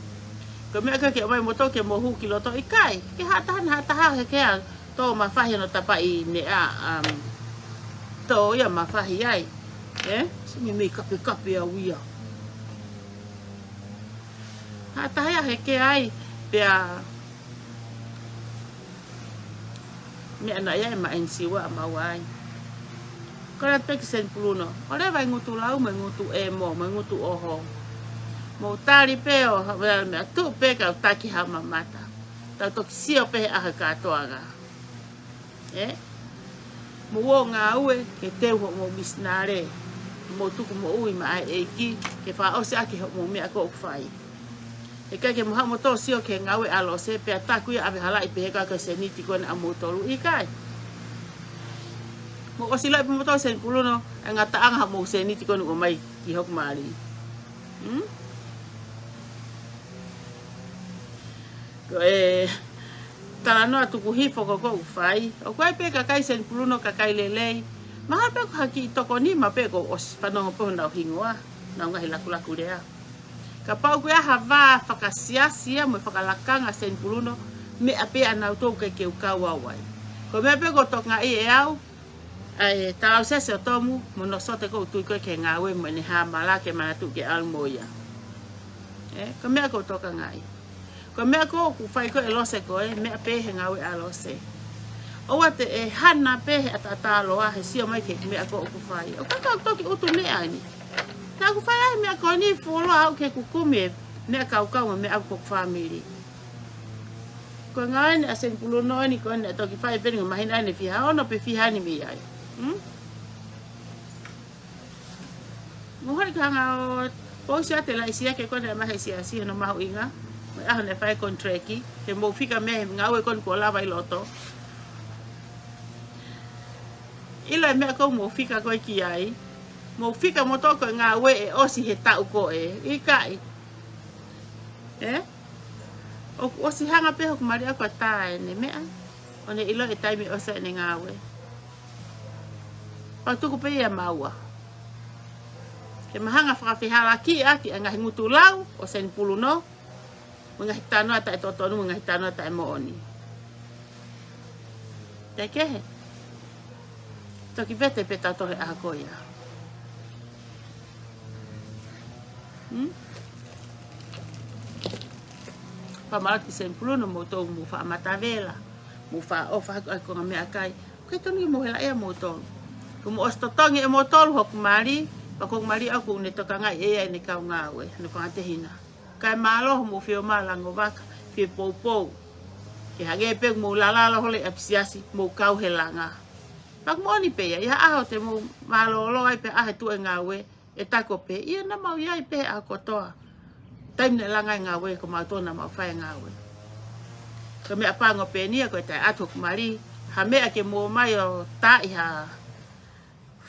Ko e meʻa ka ke ʻomai moto ke mohu ki loto ʻikai. Ke hataha na hataha he ke a tō mafahi ʻo tapaʻi ne a, um, tō ia mafahi ai. Eh? Simi mei kape kape au ia. Hataha ia he ke ai. Pea meʻa naʻe ʻi ai e maʻenisiua ʻa maua ai. Ko e lata pē ki Saint Bruno. ʻO leva e ngutu lau, mo e ngutu ʻemo, mo e ngutu ʻoho. Mou tali pē ʻo, ha, meʻa, meʻa tuʻu pē kau taki ha mamata. Tau toki sio pē he ʻaho kātoanga. Eh? Mou ō ngāue ke teu hoʻomou misinale. Mou tuku moʻui maʻa e ʻEiki ke fakaʻosi ʻaki hoʻomou meʻa ko ē ʻoku fai. ʻIkai ke mou haʻu moutolu ʻo sio ki he ngāue ʻa Lose pea taku ia ʻave halaʻi pehē ka ko e sēniti ko ena ʻamoutolu, ʻikai. Mou ʻosi ʻilo pē moutolu Seni Puluno, e ngataʻanga hoʻomou sēniti ko ena ʻoku ʻomai ki hoku mali. Hmm? Ko e talanoa tuku hifo ko ē ʻoku fai. ʻOku ʻi ai pē kakai Seni Puluno, kakai lelei. Mahalo pē ko ha kiʻi toko nima pē kuo ʻosi fanongo pē honau hingoa, honau ngaahi lakulakulea. Kapau ʻoku ʻi ai ha vā fakasiasi ia mo e fakalakanga Seni Puluno, meʻa pē ʻanautolu, ʻikai ke u kau au ai. Ko e meʻa pē ʻoku ou tokangaʻi ʻe au, ʻa e talausese ʻo Tomu mo hono sote ʻoku tui ko ē ki he ngāue mo ʻene hāmala ke manatuʻi ke ʻalu mo ia. Ē, ko e meʻa ʻoku ou tokangaʻi. Ko e meʻa ko ē ʻoku fai ko ē ʻe Lose ko ē, meʻa pē he ngāue ʻa Lose. ʻOua te ʻe hana pē he ʻataʻatā loa he sio mai ki he meʻa ko ē ʻoku fai. ʻOku ʻikai ke u toki ʻutu meʻa ni. Naʻa ku fai ai e meʻa ko eni fuoloa au ke kukumi e meʻa kaukau mo e meʻa ʻoku fāmili. Ko e ngāue eni ʻa Seni Puluno eni ko eni naʻe toki fai pē ni ko e māhina ʻe fiha ono pe fiha ni mei ai. Hmm? Mou holi ka hanga ʻo pousi atu e laʻi siasi ko ē naʻe ʻomai he siasi, hono mahuʻinga. Mo e ʻaho naʻe fai ai e konitileki. Ke mou fika mei he ngāue ko eni kuo lava ʻi loto. ʻIlo e meʻa ʻoku mou fika ko ē ki ai. Mou fika moutolu ko e ngāue ʻe ʻosi he taʻu ko ē. ʻIkai. Ē? ʻOku ʻosi hanga pē hoku mali ʻaʻaku ʻo tā ʻene meʻa, ʻo ne ʻilo e taimi ʻosi ʻene ngāue. Pea tuku pē ia maua. Ke ma hanga ʻo fakafehalaaki ʻaki e ngaahi ngutu lau ʻo Seni Puluno, mo e ngaahi talanoa taʻetotonu, mo e ngaahi talanoa taʻemoʻoni. Kae kehe. Toki vete pē tautolu he ʻaho ko ia. Hmm? Fakamālō ki Seni Puluno, moutolu mou faʻa matavela, mou faʻa ʻofa ʻaki ʻa e konga meʻakai. ʻOku ʻikai tonu ke mou helaʻia moutolu. Kuo mou ʻosi totongi ʻe moutolu hoku mali, pea ko hoku mali ʻaʻaku ʻoku ne tokangaʻi ʻe ia ʻene kau ngāue, hono fanga tehina. Kae mālō hoʻomou fie ō mai ʻo lango vaka, fie poupou. Ke hangē pē ʻoku mou lālā holo ʻi ʻapisiasi, mou kau he langa. Pea ʻoku moʻoni pē ia, ʻi ha ʻaho te mou mālōlō ai pē ʻa e tuʻu e ngāue, ʻe taku pē, ʻio naʻa mau ʻi ai pē he ʻaho kotoa. Taimi naʻe langa ai e ngāue, ko mautolu naʻa mau fai e ngāue. Ko e meʻa pango pē eni ia, ko e taʻe ʻatu hoku mali ha meʻa ke mou ō mai ʻo taaʻi ha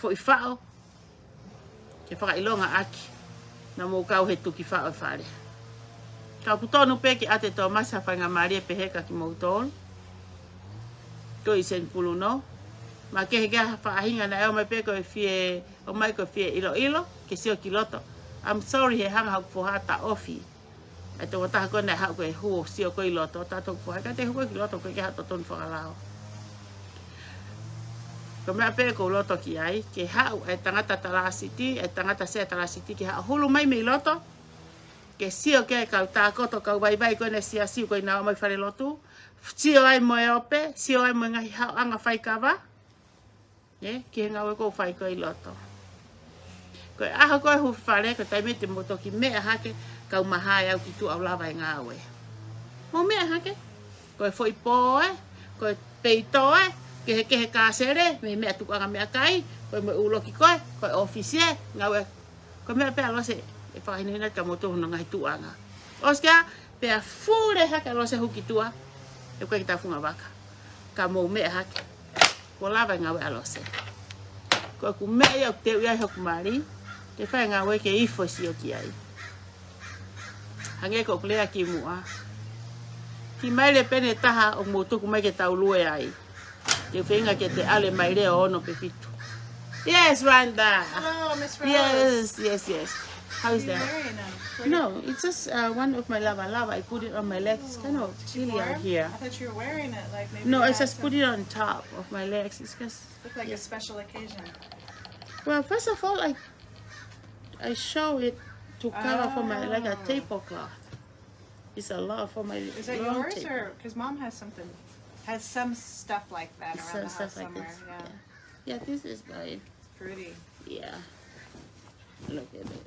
foʻi faʻo, ke fakaʻilonga ʻaki naʻa mou kau he tuki faʻo e fale. Ka ʻoku tonu pē ke ʻatu ʻe Tōmasi ha faingamālie pehē kia kimoutolu, ko ē ʻi Seni Puluno. Makehe ke ʻi ai ha faʻahinga naʻe ō mai pē ko e fie, ō mai ko e fie ʻiloʻilo, ke sio ki loto. I'm sorry, he hanga hoku foha ʻo taʻofi ʻa e tokotaha ko ē naʻe haʻu ko e hū ʻo sio ko ē ʻi loto, tā hoku foha, ka te hū ko ē ki loto, ʻoku ʻikai ke haʻu totonu fakalao. Ko e meʻa pē ʻoku ou loto ki ai, ke haʻu e tangata talāsiti, e tangata sea talāsiti, ke haʻu hulu mai mei loto, ke sio ki he kau tākoto, kau vaivai ko ē ʻene siasi, ko ē naʻa nau ō mai falelotu, sio ai mo e ope, sio ai mo e ngaahi haʻoʻanga faikava, ē, ki he ngāue ʻoku ou fai ko ē ʻi loto. Ko e ʻaho ko ē ʻe hū fale, ko e taimi te mou toki meʻa hake, kau maha ʻe au ki tuʻa ʻo lava e ngāue. Mou meʻa hake, ko e foʻi pō ē, ko e peito ē, kehekehe kāsele, mei he meʻa tukuʻanga meʻakai, ko e mo e ʻū loki ko ē, ko e ʻōfisi ē, ngāue, ko e meʻa pē ʻa Lose ʻe fakahinohino kia moutolu hono ngaahi tuʻuʻanga. ʻOsi ko ia, pea fule hake ʻa Lose hū ki tuʻa, ʻe ʻikai ke tau funga vaka. Ka mou meʻa hake. Kuo lava e ngāue ʻa Lose. Ko ʻeku meʻa ia ʻoku teu ai hoku mali, ke fai e ngāue ke ifo e sio ki ai. Hangē ko ʻeku lea kimuʻa. Kiʻi maile pē ʻe taha ʻoku mou tuku mai ke tau lue ai. Te u feinga ke te ʻalu e maile ʻo ono pe fitu. Yes, Rhonda. Hello, Miss Rose. Yes, yes, yes. How is that? What are you wearing? Where do you No, it's just uh, one of my lava lava. I put it on my legs. It's kind of chilly out here. I thought you were wearing it. Like maybe No, you I had just some put it on top of my legs. It's just Look like a special occasion. Well, first of all, I I show it to cover for my like a Oh. tablecloth. It's a lot for my Is that long yours table. Or because mom has something, has some stuff like that It's around some the house stuff like somewhere. This. Yeah. Yeah. Yeah, this is mine. It's pretty. Yeah. Look at it.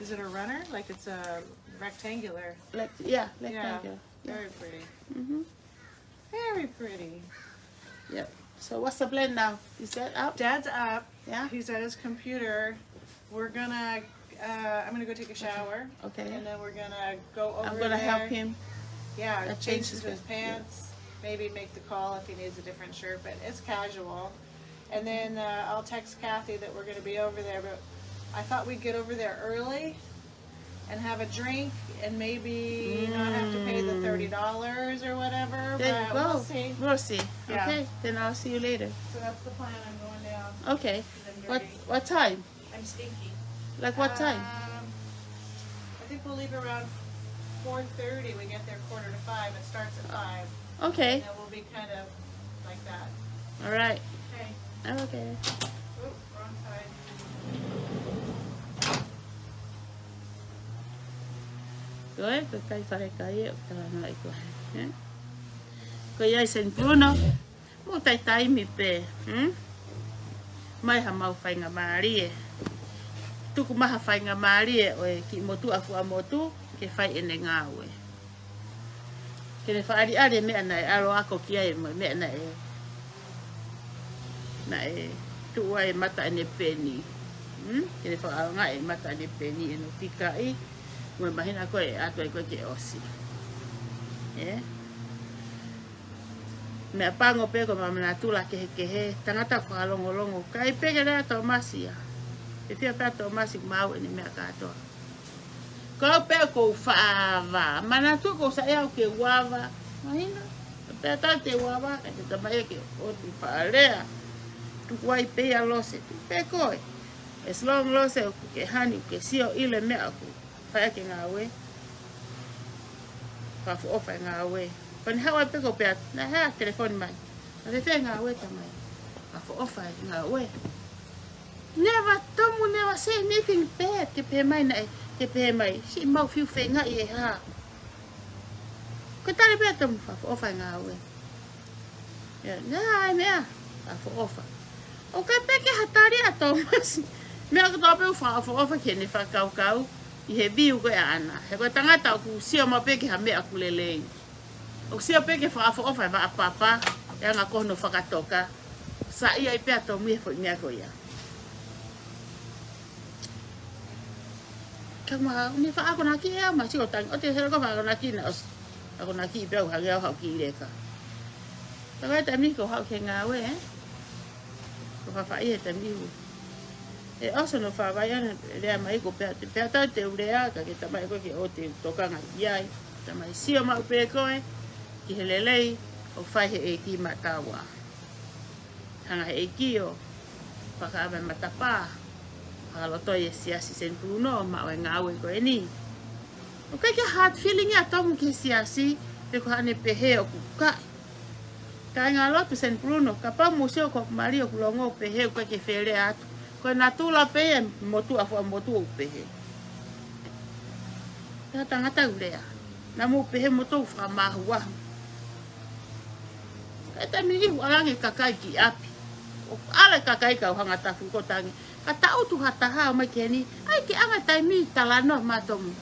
Is it a runner? Like it's a rectangular. Like yeah, Yeah. Rectangular. Yeah. Very pretty. Mm-hmm. Very pretty. Yep. So what's the plan now? Is that up? Dad's up. Yeah. He's at his computer. We're gonna. Uh, I'm gonna go take a shower. Okay. And then we're gonna go over I'm gonna there. Help him. Yeah. Uh, Change change his into his pants. Pants. Maybe make the call if he needs a different shirt, but it's casual. And then uh, I'll text Kathy that we're gonna be over there. But I thought we'd get over there early and have a drink and maybe not have to pay the Mm. thirty dollars or whatever. There you But go. We'll see. We'll see. Yeah. Okay. Then I'll see you later. So that's the plan. I'm going down. Okay. I'm What dirty. What time? I'm stinky. Like what time? Um, I think we'll leave around four thirty. We get there quarter to five. It starts at five. Okay. And then we'll be kind of like that. All right. Okay. Okay. Oop, wrong side. Ko e, ko e kai fale kai e, ʻo tala noa i koe. Eh? Ko ia ʻi San Bruno. Mo tai taimi pē. Hmm? Mai ha mau faingamālie. Tuku mai ha faingamālie ʻo e kiʻi motuʻa fuʻa motu ke fai ʻene ngāue. Ke ne fakaʻaliʻali e meʻa naʻe ʻalu ako ki ai mo e meʻa naʻe, naʻe tuʻu ai e mata ʻene peni. Hmm? Ke ne fakaʻaongaʻi e mata ʻene peni ʻene fikaʻi. Mo e māhina ko ē ʻe ʻatu ai ko ē ke ʻosi. Eh? Meʻapango pē ko e manatu lahi kehekehe, tangata fakalongolongo, kai pē ke lea Tōmasi ia. ʻE fiha pē ʻa Tōmasi maʻu ʻene meʻa kātoa. Ko au pē ʻoku ou faʻa ava. Manatu ʻoku ou saiʻia au ke u ava. Mahino. Pea tau te u ava, ka te tamai ke ʻotu faʻa lea. Tuku ai pē ia Lose, tuku pē koe. As long Lose ʻoku ke hani, ʻoku ke sio ʻilo e meʻa ʻoku fai ʻaki e ngāue. Fakaʻofoʻofa e ngāue. Ko ʻene haʻu ai pē ko pea, naʻe hā telefoni mai. Naʻe fēfē e ngāue tamai? Fakaʻofoʻofa e ngāue. Never, Tomu never say anything bad. Ke pehē mai naʻe, ke pehē mai. Siʻi mau fiu feingaʻi e hā. Ko e tali pē ʻa Tomu fakaʻofoʻofa e ngāue. Ia, naʻe ai meʻa, fakaʻofoʻofa. ʻOku ʻikai pē ke ha tali ʻa Tōmasi. Meʻa kotoa pē ʻoku fakaʻofoʻofa ki heʻene fakakaukau, ʻi he view ko ē ʻaʻana. He ko e tangata ʻoku sio maʻu pē ki ha meʻa ʻoku lelei. ʻOku sio pē ki he fakaʻofoʻofa e vaʻa papa, e anga ko hono fakatoka. Saiʻia ai pē ʻa Tomu he foʻi meʻa ko ia. Ka ma, ne faʻa akonaki ʻe au, ma sio tangi, ʻoua te u hela ko e faʻa akonaki naʻe ʻosi. Akonaki pē au hangē au haʻu ki leka. Ka ko e taimi ko e haʻu ki he ngāue, eh? Ko e faʻahi he taimi ʻoku. ʻE ʻosi hono fakavaivai ʻene lea mai ko pea, pea tau te u lea, ka ke tamai ko ē ke ʻoua te u tokanga ki ai. Tamai sio maʻu pē koe, ki he lelei, ʻoku fai he ʻEiki mataua. Hanga he ʻEiki ʻo fakaava e matapā, fakalotoi e siasi San Bruno, maʻu e ngāue ko eni. ʻOku ʻikai ke hard feeling ia ʻa Tomu ki he siasi, pe ko haʻane pehē ʻoku kai. Kāingalotu San Bruno, kapau mou sio ko hoku mali ʻoku longo pehē ʻoku ʻikai ke fie lea atu. Ko e natula pē ia e motuʻa fuʻa motu ʻoku pehē. Pea tangata ʻoku lea. Naʻa mou pehē moutolu fakamāhuahu. Ka e taimi ni ʻoku ʻalu ange e kakai ki ʻapi. ʻOku ʻalu e kakai kau hanga tafu ko tangi. Ka taʻutu ha taha ʻo mai ki heni. ʻAi ke ʻanga e taimi talanoa maʻa Tomu.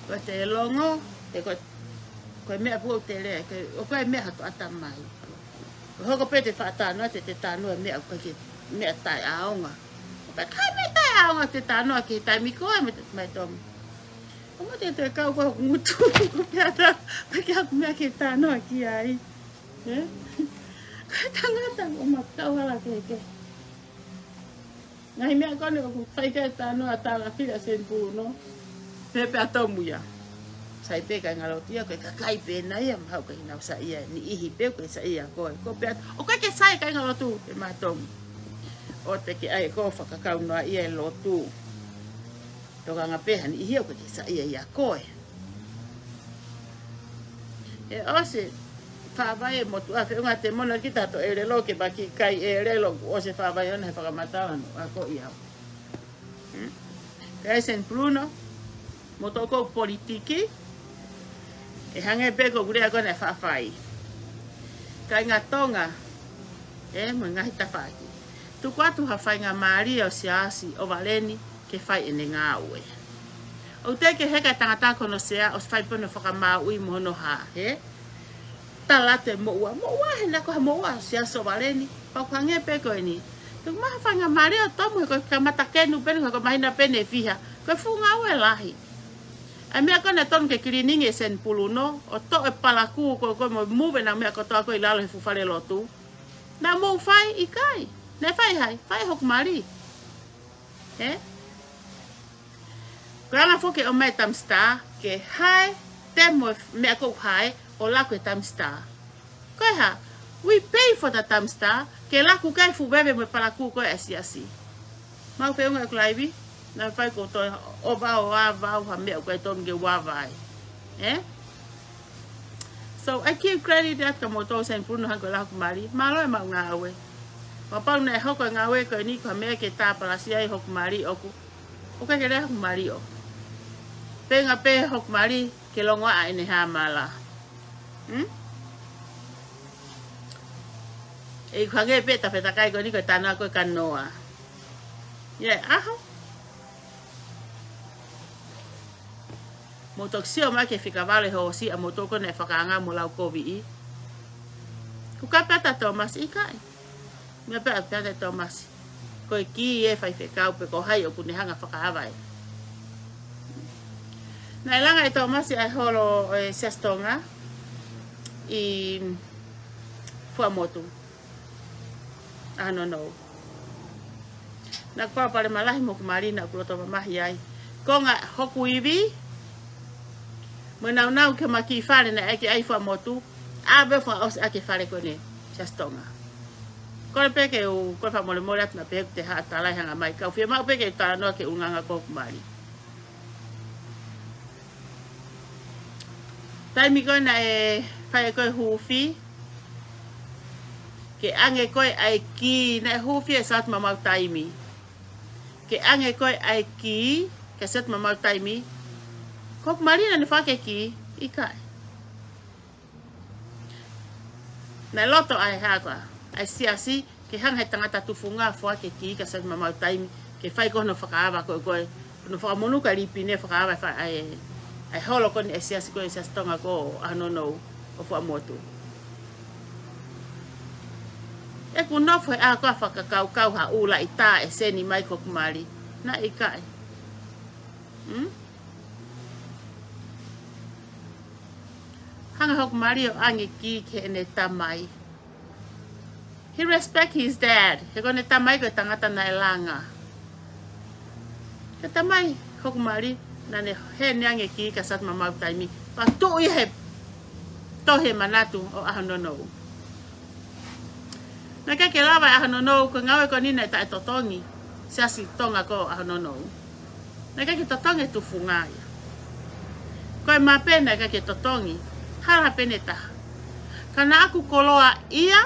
Ko e te longo, te ko, ko e meʻa pē ʻoku te lea, ke, ʻoku ʻikai meʻa ha toʻa tamai. ʻO hoko pē te faʻa talanoa, te te talanoa e meʻa ʻoku ʻikai ke meʻa taʻeʻaonga. ʻOku ʻikai meʻa taʻeʻaonga te talanoa ki he taimi ko ē mo e, maʻa Tomu. ʻO mo te te kau ko hoku ngutu, ko pea ta, ʻikai ke haku meʻa ke talanoa ki ai. Eh? Ko e tangata ʻoku ma kau hala kehekehe. Ngaahi meʻa ko eni ʻoku fai ki ai e talanoa ʻa Talafili ʻa San Bruno. Pehē pē ʻa Tomu ia. Sai pē kāingalotu ia, ko e kakai pē ena ia, mahalo ʻikai ke nau saiʻia, niʻihi pē ʻoku ke saiʻia koe. Ko pea, ʻoku ʻikai ke sai kāingalotu, pehē maʻa Tomu. ʻOua te ke ʻai ko e fakakaunoaʻia e lotu. Tokanga pē ha niʻihi ʻoku ʻikai ke saiʻia ʻia koe. ʻE ʻosi, fakavaivai e motuʻa feʻunga te mono kita to ʻelelo ke paki kai ʻelelo, ʻosi fakavaivai ʻona he fakamatala no, ako ia. Hmm? Pea ʻi San Bruno, mo toko politiki, ʻe hangē pē ko ʻeku lea ko ena ʻe faʻa fai. Kāinga Tonga, ē, mo e ngaahi tafaʻaki. Tuku atu ha faingamālie ʻo siasi ʻo valeni ke fai ʻene ngāue. ʻOku teʻeki ke heka e tangata ko hono sea ʻosi fai pē hono fakamāuʻi mo hono hā, hē? tala atu e moʻua. Moʻua he naʻe ko ha moʻua ʻo Siaosi Sovaleni. Pau hangē pē ko eni. Te u maha fanga mali ʻo tomu he ko e kamata kenu pē eni, ko e mahina pē ʻe fiha. Ko e fuʻu ngāue lahi. ʻA e meʻa ko ē naʻe tonu ke kiliningi ʻe Seni Puluno, ʻo toʻo e palakū ko ē ko ē mo e move ʻena meʻa kotoa ko ē ʻi lalo he fuʻu fale lotu. Naʻa mou fai? ʻIkai. Naʻe fai ʻe hai? Fai ʻe Hoku Mali. Ē? Ko e anga foki ʻo e ʻomai e tamsitā, ke hae, te mo e meʻa ko ē ʻoku hae, ʻo laku e tamsitā. Ko e hā? We pay for the dumpster, ke laku ki ai e fuʻu veve mo e palakū ko ē ʻa e siasi. Maʻu feʻunga ʻeku laivi, naʻe fai ko e toe ʻova ʻo ava au ha meʻa ʻoku ʻikai tonu ke u ava ai. Ē? So, I give credit atu kia moutolu Seni Puluno hangē ko e lau ʻa Hoku Mali, mālō e maʻu ngāue. Kapau naʻe hoko e ngāue ko eni ko ha meʻa ke tāpalasia ai Hoku Mali ʻoku, ʻoku ʻikai ke lea Hoku Mali ʻoku. Feinga pē Hoku Mali ke longoaʻa ʻene hāmala. Hmm? ʻE ʻikai hangē pē ʻeta fetakai ko eni ko e tānaki ko ē kia Noa. ʻI he ʻaho mou toki sio mai ki he fika valu ʻo e hoosi ʻa moutolu ko ē naʻe fakaanga mo lau koviʻi. Kuo kapa atu ʻa Tōmasi? ʻIkai. Meʻa pē ʻa pea te Tōmasi. Ko e kī ē, faifekau, pe ko hai ʻoku ne hanga fakaava ē. Naʻe langa ʻe Tōmasi ʻa e holo ʻo e Siasi Tonga ʻi Fuaʻamotu. ʻAho nounou. Naʻa ku palopalema lahi mo Hoku Mali, naʻa ku loto mamahi ai. Konga hoku ivi, mo e naunau ki he kiʻi fale naʻe ʻi ai Fuaʻamotu, ʻave fakaʻosi ʻaki e fale ko eni, Siasi Tonga. Kole pē ke u, kole fakamolemole atu naʻa pehē ʻoku te haʻa talai hanga mai. Ka ʻoku fiemaʻu pē ke u talanoa ki he ʻulungaanga ko Hoku Mali. Taimi ko ē naʻe fai ko ē huufi, ke ʻange ko ē ʻa e kī, naʻe huufi ʻe Siaosi Maumau Taimi. Ke ʻange ko ē ʻa e kī kia Siaosi Maumau Taimi, ko Hoku Mali naʻa ne foaki e kī? ʻIkai. Naʻe loto ʻa e hā koā, ʻa e siasi, ke hanga he tangata tufunga foaki e kī kia Siaosi Maumau Taimi, ke fai ko hono fakaava ko ē ko ē, hono fakamonū kia Lipine fakaava e fa-, ʻa e, ʻa e holo ko eni ʻa e siasi ko ē, Siasi Tonga ko ē ʻo ʻAho Nounou ʻo Fuaʻamotu. ʻEku nofo he ʻaho ko ē ʻo fakakaukau ha ʻū laʻitā ʻe seni mai kia Hoku Mali. Naʻe ʻikai. Hmm? Hanga Hoku Mali ʻo ʻange kī ki heʻene tamai. He respect his dad. He ko ʻene tamai ko e tangata naʻe langa. Ko e tamai Hoku Mali, naʻa ne hē ʻene ʻange kī kia Siaosi Maumau Taimi. Pea tuʻu ia he tohi manatu ʻo ʻAho Nounou. Naʻe ʻikai ke lava ʻe ʻAho Nounou, ko e ngāue ko eni naʻe taʻetotongi Siasi Tonga ko ē ʻo ʻAho Nounou. Naʻe ʻikai ke totongi e tufunga ia. Ko e mape naʻe ʻikai ke totongi. Hala pē ʻe taha. Ka naʻa ku koloaʻia,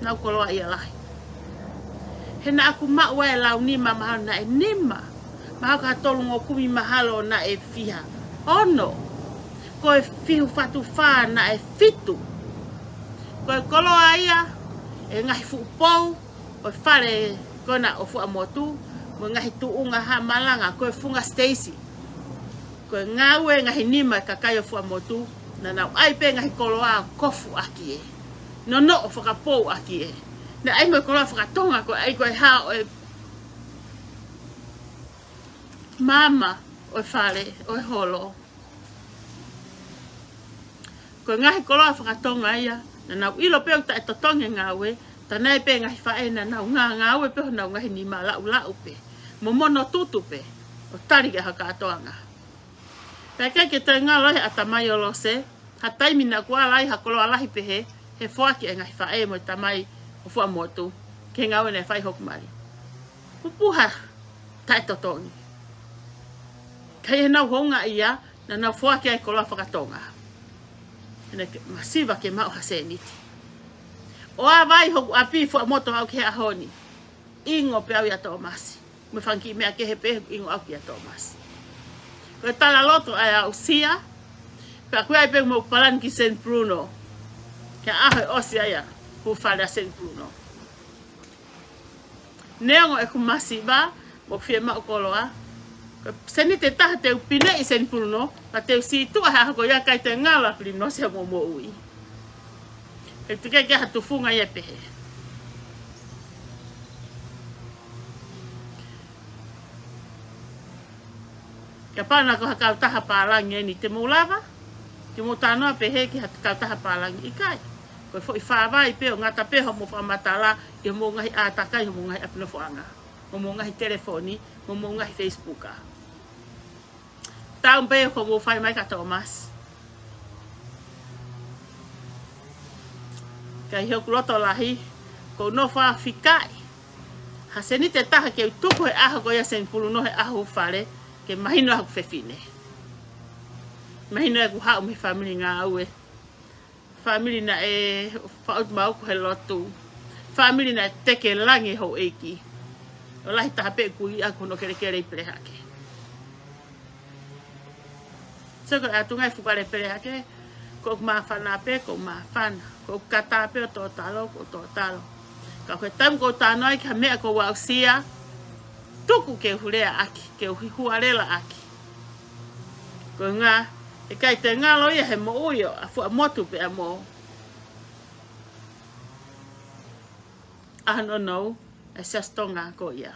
naʻa ku koloaʻia lahi. He naʻa ku maʻu ʻa e lau nima mahalo naʻe nima. Mahalo ko ha tolungofulu kumi mahalo naʻe fiha. Ono. Ko e fiha fatu fā naʻe fitu. Ko e koloaʻia, e ngaahi fuʻu pou, ʻo e fale ko ena ʻo Fuaʻamotu, mo e ngaahi tuʻunga hā malanga, ko e funga siteisi. Ko e ngāue ngaahi nima e kakai ʻo Fuaʻamotu, naʻa nau ʻai pē ngaahi koloa ʻo kofu ʻaki ē. Nonoʻo fakapou ʻaki ē. Naʻe ʻai mo e koloa fakatonga, ko e ʻai ko e hā ʻo e maama ʻo e fale, ʻo e holo. Ko e ngaahi koloa fakatonga ia, naʻa nau ʻilo pē ʻoku taʻetotongi e ngāue, tā naʻe pē ngaahi faʻē naʻa nau ngā-, ngāue pē honau ngaahi nima laʻulaʻu pē, mo mono tutu pē, ʻo tali ki he kātoanga. Pea ʻikai ke toe ngalo he ʻatamai ʻo Lose, ha taimi naʻa ku ala ai ha koloa lahi pehē, he foaki e ngaahi faʻē mo e tamai ʻo Fuaʻamotu, ki he ngāue naʻe fai Hoku Mali. Pupuha taʻetotongi. Ka ʻi heʻenau houngaʻia, naʻa nau foaki ai koloa fakatonga. He naʻe masiva ke maʻu ha sēniti. ʻO ʻave ai hoku ʻapi Fuaʻamotu ʻo aʻu ki he ʻaho ni. ʻIngo pē au ʻia Tōmasi. Mo e fanga kiʻi meʻa kehe pē ʻoku ʻingo au kia Tōmasi. Ko e talaloto ʻa e aʻusia. Pea ko ia ai pē mo palani ki Seni Puluno. Ki he ʻaho ʻe ʻosi ai ʻa e fuʻu fale ʻa Seni Puluno. Neongo ʻeku masiva, mo fiemaʻu koloa. Ko e sēniti ʻe taha te u pineʻi Seni Puluno, ka te u sītuʻa he ʻaho ko ia, ʻikai toe ngalo ʻa Pilinose mo moʻui. ʻE teʻeki ke ʻi ai ha tufunga ia ʻe pehē. Kapau naʻa ko ha kautaha pālangi eni, te mou lava ke mou talanoa pehē ki ha kautaha pālangi? ʻIkai. Ko e foʻi fāvai pē ʻo ngata pē hoʻomou fakamatala ʻi hoʻomou ngaahi ʻātakai, hoʻomou ngaahi ʻapi nofoʻanga, hoʻomou ngaahi telefoni, hoʻomou ngaahi Facebook. Tau pē ko mou fai mai kia Thomas. Ka ʻi hoku loto lahi, ʻoku ou nofo ʻo fikaʻi ha seniti ʻe taha ke u tuku he ʻaho ko ia, Seni Puluno, he ʻaho ʻoku fale, ke mahino ʻa hoku fefine. Mahino ʻeku haʻu mei he fāmili ngāue. Fāmili naʻe faʻu mai ʻeku he lotu. Fāmili naʻe teke langi houʻeiki. ʻO lahi taha pē kui ʻaku hono kelekele ʻi Pelehake. So ko e ʻatunga ʻi Fuʻu Vale Pelehake, ko ʻeku māfana pē, ko ʻeku māfana. Ko ʻeku kata pē ʻo tōtalo, ko ʻeku tōtalo. Ka ko e taimi ʻoku ou talanoa ai ki ha meʻa ʻoku ou aʻusia, tuku ke u lea ʻaki, ke u huhuʻa lea ʻaki. Ko e ʻuhinga, ʻe ʻikai toe ngalo ia he moʻui ʻo ha fuʻu motu pē ʻa mo ʻa hono nounou ʻa e Siasi Tonga ko ia.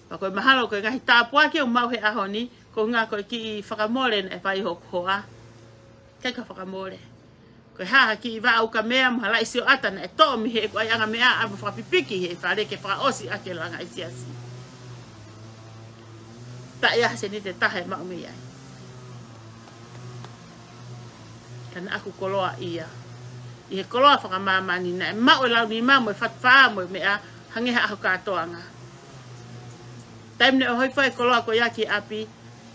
Pea ko e mahalo ko e ngaahi tāpuaki ʻoku maʻu he ʻaho ni, ko e ʻuhinga ko e kiʻi fakamole naʻe fai hoku hoa. ʻIkai ke fakamole. Ko e hā ha kiʻi vaʻa ukamea mo ha laʻi sioʻata naʻe toʻo mei heʻeku ʻaiʻanga meʻa ʻa mo fakapipiki he fale ke fakaʻosi ʻaki e langa ʻa e siasi. Taʻe ʻi ai ha seniti ʻe taha ʻe maʻu mei ai. Ka naʻa ku koloaʻia ʻi he koloa fakamāmani naʻe maʻu e launima mo e fatafā mo e meʻa hangē ha ʻaho kātoanga. Taimi naʻe ʻohofo ai e koloa ko ia ki ʻapi,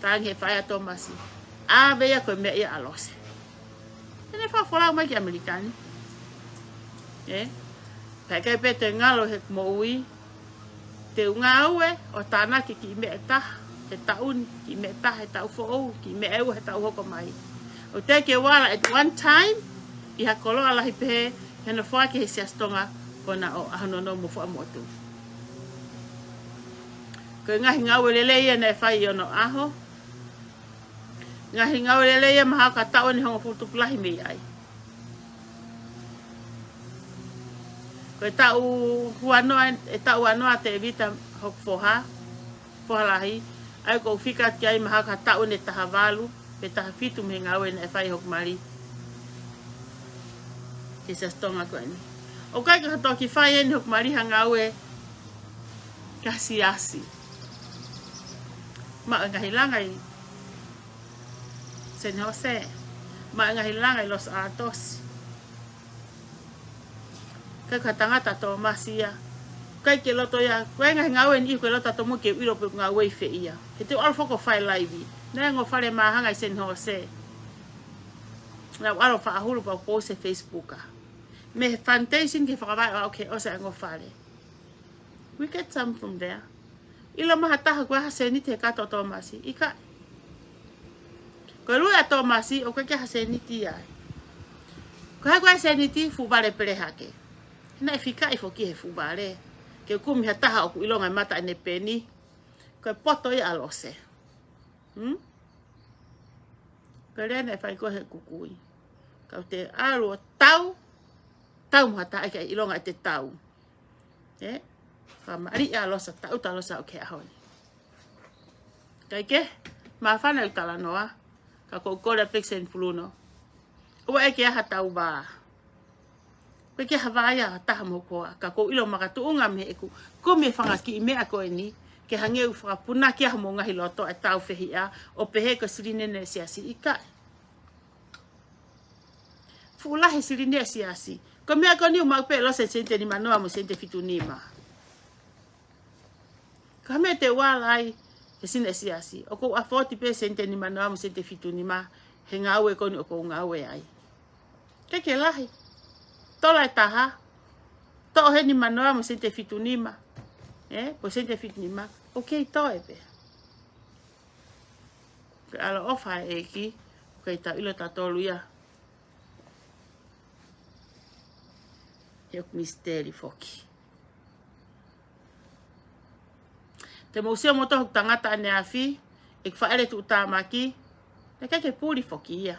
talaange he faʻē ʻa Tōmasi, ʻave ia ko e meʻa ia ʻa Lose. He naʻe fakafolau mai ki ʻAmelika ni. ʻE? Pea ʻikai pē toe ngalo he moʻui, te u ngāue ʻo tānaki kiʻi meʻa ʻe taha he taʻu ni, kiʻi meʻa ʻe taha he taʻu foʻou, kiʻi meʻa ʻe ua he taʻu hoko mai. ʻOku teʻeki ke u ala at one time ʻi ha koloa lahi pehē, he naʻe foaki he Siasi Tonga ko ena ʻo ʻa hono nounou mo fuʻu motu. Ko e ngaahi ngāue lelei ia naʻe fai ʻi onoʻaho. Ngaahi ngāue lelei ia mahalo ka taʻu eni hongofulu tupu lahi mei ai. Ko e taʻu ua noa, e taʻu ua noa ʻa Tēvita hoku foha, foha lahi, ʻa ia ʻoku ou fika ki ai mahalo ka taʻu eni ʻe taha valu pe taha fitu mei he ngāue naʻe fai hoku mali he Siasi Tonga ko eni. ʻOku ʻikai ke u toki fai eni hoku mali ha ngāue ki ha siasi. Maʻu e ngaahi langa ʻi Seni Hose. Maʻu e ngaahi langa ʻi Los Altos. ʻIkai ko ha tangata ʻa Tōmasi ia. ʻIkai ke loto ia. Ko e ngaahi ngāue ni ʻoku ʻikai loto ʻa Tōmasi ke u ʻilo pe ʻoku ngāue ʻi fē ia. He te u ʻalu foki ʻo fai laivi. Naʻe ongo fale māhanga ʻi Seni Hose. Naʻa ku ʻalu ʻo fakahulu pea u post he Facebook. Mei he foundation ke fakavaʻe ʻo aʻu ki he ʻosi e ongo fale. We get some from there. ʻIlo mai ha taha ʻoku ʻi ai ha seniti he kato ʻo Tōmasi? ʻIkai. Ko e lue ʻa Tōmasi ʻoku ʻikai ke ʻi ai ha seniti ai. Ko e hā ʻoku ʻi ai ha seniti? Fuʻu Vale Pelehake. He naʻe fikaʻi foki he Fuʻu Vale ke u kumi ha taha ʻoku ʻilonga e mata ʻene peni. Ko e poto ia ʻa Lose. Hmm? Ko e lea naʻe fai ko ē he kukui. Ka u te ʻalu ʻo tau, tau mo ha taha ʻikai ʻilonga ʻete tau. ʻE? Fakamaliʻi ʻa Lose, tau ʻa Lose ʻo ki he ʻaho ni. ʻIkai ke, māfana ʻeku talanoa, ka ʻoku ou kole atu pē ki Seni Puluno. ʻOua ʻe ke ʻi ai ha tau vā. ʻOku ʻikai ke ʻi ai ha vā ia ʻa ha taha mo hoku hoa, ka ʻoku ou ʻilo makatuʻunga mei heʻeku kumi e fanga kiʻi meʻa ko eni, ke hangē ʻoku fakapunaki ʻa hoʻomou ngaahi loto ʻa e tau fehiʻa, ʻo pehē ko e silini ʻeni ʻa e siasi, ʻikai. Fuʻu lahi e silini ʻa e siasi. Ko e meʻa ko eni ʻoku maʻu pē ʻe Lose e sēniti ʻe nima noa mo e sēniti ʻe fitu nima. Ko e hā e meʻa te u ala ai he silini ʻa e siasi? ʻOku ou afford pē e sēniti ʻe nima noa mo e sēniti ʻe fitu nima he ngāue ko eni ʻoku ou ngāue ai. ʻIkai ke lahi. Tola ʻe taha. Toʻo he nima noa mo e sēniti ʻe fitu nima. ʻE, ko e sēniti ʻe fitu nima. ʻOku kei toe pē. Ko e ʻaloʻofa ʻa e ʻEiki, ʻoku ʻikai te tau ʻilo ʻe tautolu ia. He ʻoku misiteli foki. Te mou sio mo tohoku tangata ʻaneafi, ʻeku faʻele tuʻutāmaki, naʻe ʻikai ke puli foki ia.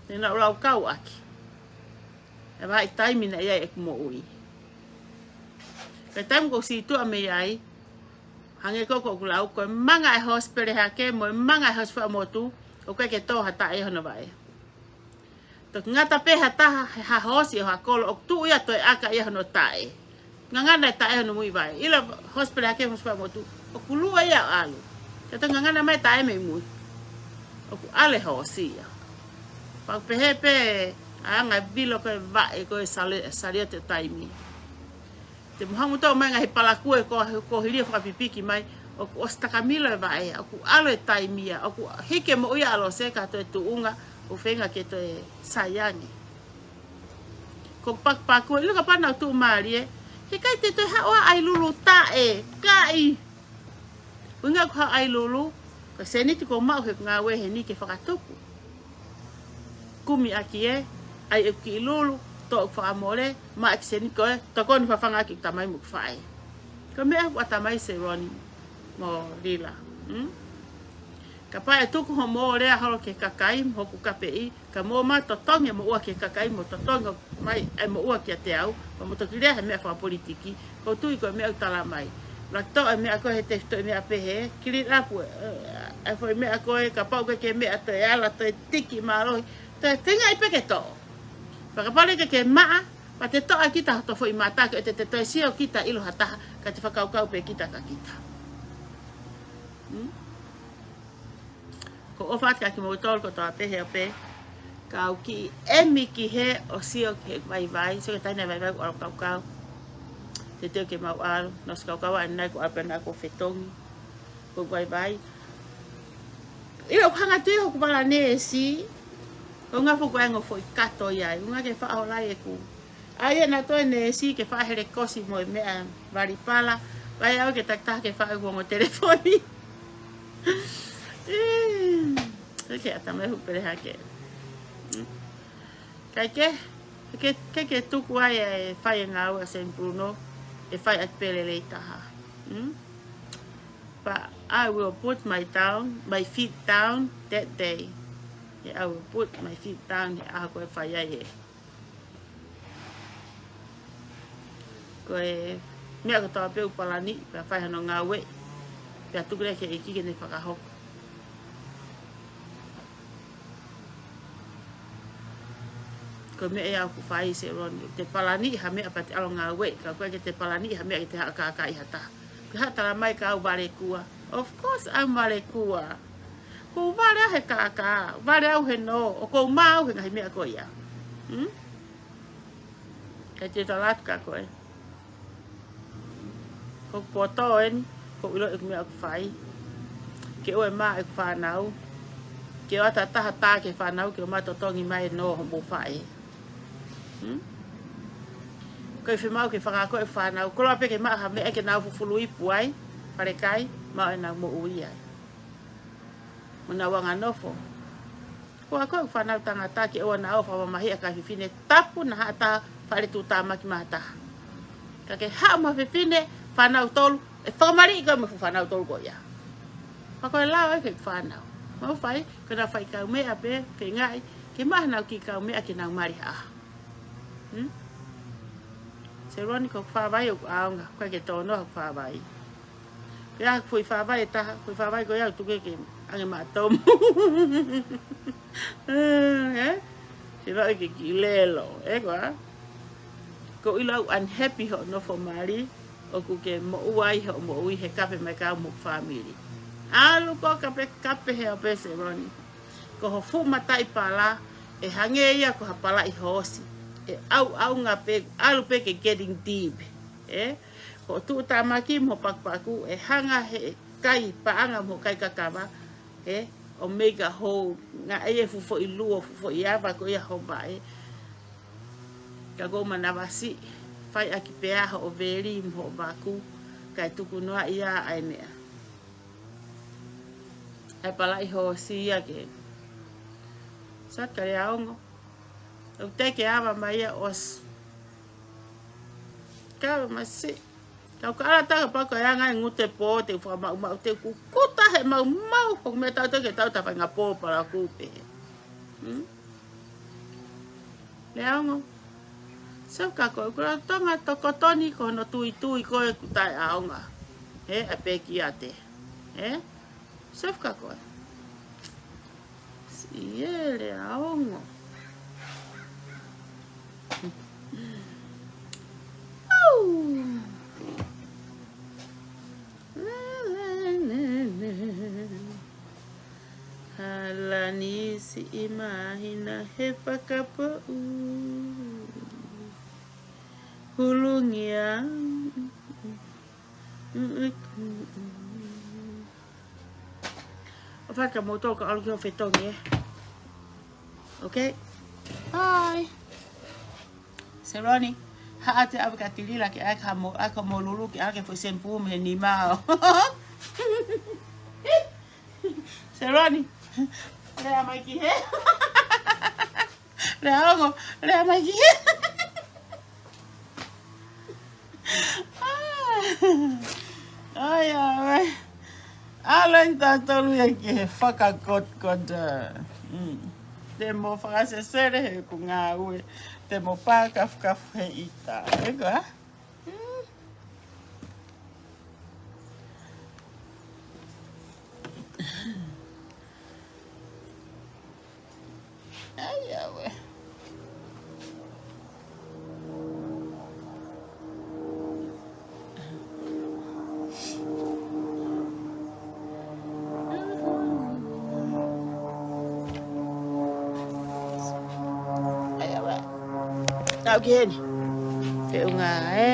Naʻa ku laukau ʻaki. ʻE vahaʻa taimi naʻe ʻi ai ʻeku moʻui. Ka taimi ko ē ʻoku ou sītuʻa mei ai, hangē ko ē ʻoku ou lau, ko e manga ʻa e hoosi pele hake mo e manga ʻa e hoosi faʻa motu, ʻoku ʻikai ke tō ha taʻe ʻi hono vaʻe. Toki ngata pē ha taha, ha hoosi ʻo ha kolo, ʻoku tuʻu ia ʻo toe ʻaka ia hono taʻe. Ngangana e taʻe hono muivaʻe. ʻIlo e hoosi pele hake, hoosi faʻa motu, ʻoku lue ia ʻo ʻalu. Ka toe ngangana mai e taʻe mei mui, ʻoku ʻalu e hoosi ia. Pea ʻoku pehē pē ʻa e anga e vilo ko ē vaʻe ko ē sale-, saliote taimi. Te mo hanga ʻo toʻo mai e ngaahi palakū ē ko, ko hili ʻo fakapipiki mai, ʻoku ʻosi takamilo e vaʻe, ʻoku ʻalu e taimi ia, ʻoku hiki e moʻui ia ʻa Lose ka toe tuʻunga, ʻoku feinga ke toe sai ange. Ko e pakupaku, ʻilo kapau naʻa ku tuʻumālie, he ʻikai te u toe haʻu ʻo ʻai lulu taʻe, ʻikai. ʻUhinga ko e haʻu ʻai lulu, ko e sēniti ʻoku ou maʻu he ngāue heni ke fakatupu. Kumi ʻaki ē, ʻai ʻeku kiʻi lulu, toʻo ʻeku fakamole, maʻu e kiʻi sēniti ko ē, tokoni fafanga ʻaki ʻeku tamai mo ʻeku faʻē. Ko e meʻa ʻoku ʻatamai Seloni mo Lila. Hmm? Kapau ʻe tuku hoʻomou lea holo ki he kakai, mo hoku kapeʻi, ka mou ma totongi e moʻua ki he kakai, mo totongi mai e moʻua kiate au, pea mo toki lea he meʻa fakapolitiki, ʻoku ou tui ko e meʻa ʻoku tala mai. Laki toʻo e meʻa ko ē he tefitoʻi meʻa pehē, clean up, ē, ē, e foʻi meʻa ko ē, kapau ʻoku ke meʻa toe ala, toe tiki mālohi, toe feingaʻi pē ke toʻo. Pea kapau ʻoku ke maʻa, pea te toʻo ʻe kita hoto foʻi mata, ʻoku ʻikai te te toe sio kita ʻilo ha taha, ka te fakakaukau pē kita kia kita. Hmm? ʻOku ou ʻofa atu kiate kimoutolu kotoa pē he ope. Kau kiʻi ʻemi ki hē ʻo sio ki he vaivai, sio ki he taʻahine vaivai ʻoku ʻalu ʻo kaukau. Teuteu ke mau ʻalu, naʻa ku ʻosi kaukau ʻanenai ʻoku ʻalu pē ʻana ʻo fetongi. Ko e vaivai. ʻIlo ʻoku hanga atu ia hoku vala neesi, ʻoku ngafa ʻoku ʻi ai e ongo foʻi kato ia, ʻoku ngata ke faʻa hola ʻeku ʻai ʻe nautolu e neesi ke faʻa helekosi mo e meʻa valipala, ʻai au ke takitaha ke faʻa ongo telefoni. ʻE, ke ʻatamai hu pele hake. Kae ke, ke, ke, ke tuku ai e fai e ngāue ʻa Saint Bruno, ʻe fai atu pē lelei taha. Hmm? But I will put my down, my feet down that day. Yeah, I will put my feet down he ʻaho ko ē ʻe fai ai e. Ko e meʻa kotoa pē ʻoku palani, pea fai hano ngāue, pea tuku leva ki he ʻEiki ke ne fakahoko. Ko e meʻa ia ʻoku fai Seloni, te palani ha meʻa pea te ʻalu ʻo ngāue, ka ʻoku ʻikai ke te palani ha meʻa ke te haʻu ʻo kākaaʻi ha taha. Ko e haʻu ʻo tala mai ka au vale kuo. Of course, I'm vale kuo. ʻOku ou vale au he kākā, vale au he nō, ʻoku ou maʻu he ngaahi meʻa ko ia. Hmm? Kae te tala atu kia koe. Ko e poto eni, ʻoku ou ʻilo ʻeku meʻa ʻoku fai. Ke ʻoua ʻe maʻa ʻeku fānau. Ke ʻoua ʻe ʻatā ha taha ki he fānau, ke ʻoua ʻe totongi mai e nō hoʻomou faʻē. Hmm? ʻOku ʻikai fiemaʻu ke fakaako e fānau. Koloa pē ke maʻu ha meʻa ke nau fufulu ipu ai, falekai, maʻu ʻenau moʻui ai. Mo ʻenau anganofo. Ko e ako e fānau tangata ke ʻoua naʻa ō ʻo fakamamahiʻi e kakai fefine, tapu naʻa haʻu ha taha faʻa tuʻutāmaki mai ha taha. Ka ke haʻu mo ha fefine, fānau tolu, ʻe fakamaliʻi koe mo e fuʻu fānau tolu ko ia. Pea ko e lao ia ki he fānau. Mau fai, ko ʻenau fai kaumeʻa pē, feingaʻi ke maʻa haʻanau kiʻi kaumeʻa ke nau mali ha ʻaho. Hmm? Seloni, ko hoku fāvai ʻoku ʻaonga, ʻoku ʻikai ke tō noa hoku fāvai. Ko ia hoku foʻi fāvai ʻe taha, foʻi fāvai ko ia ʻoku tuku ke ʻange maʻa Tomu. Ē? Ke vaʻe ke kiʻi lelo, ē koā? ʻOku ou ʻilo ʻoku unhappy hoʻo nofo mali, ʻoku ke moʻua ai hoʻo moʻui he kape mai kau mo e fāmili. ʻAlu koe ʻo kapekape he ope Seloni. Ko ho fuʻu mataʻi pala, ʻe hangē ia ko ha palaʻi hoosi. ʻE ʻauʻaunga pē, ʻalu pē ke getting deep. Ē? Hoʻo tuʻutāmaki mo e pakupaku, ʻe hanga he kai paʻanga mo e kai kakava, ē? ʻO make a hole, ngāue e fuʻu foʻi luo, fuʻu foʻi ava ko ia ho vaʻe. Ka ʻoku ou manavasiʻi, fai ʻaki pē ʻa hoʻo veli mo hoʻo vaku, kae tuku noa ia ʻa e meʻa. ʻA e palaʻi hoosi ia ke. Sat kale aongo. ʻOku te ke ava mai ia ʻosi. Ka masi. Kau ka ala taka pako e anga e ngute pō, te u fakamaʻumaʻu, te u kukuta he maumau, hoku meʻa tau te ke tau ta fainga pō palaku pē. Hmm? Leaongo. Sefka ko e kula tonga tokotoni ko hono tuitui ko e kutai aonga. He, a peki ate. He? Sefka ko e. Siele aongo. Au. Hala ni siʻi māhina he fakapoʻuli. Hulungia. ʻO faka mo tō ka ʻalu ki ho fetongi, ē. Okay? Bye. Seroni, haʻate ʻave ka tilila ke ʻai ka mo, ʻai ka mo lulu ke ʻai ke fo sempū me ni mao. Seroni, lea mai ki he. Lea ongo, lea mai ki he. Ai, ai, ai. ʻAlu eni tautolu ia ki he fakakotokota. Mm. Te mo fakasesele he ʻeku ngāue. Te mo pākafukafu he ʻita. Eko, a? Mm. Ai, awe. Ai, awe. Tau ki heni. Feʻunga, ē.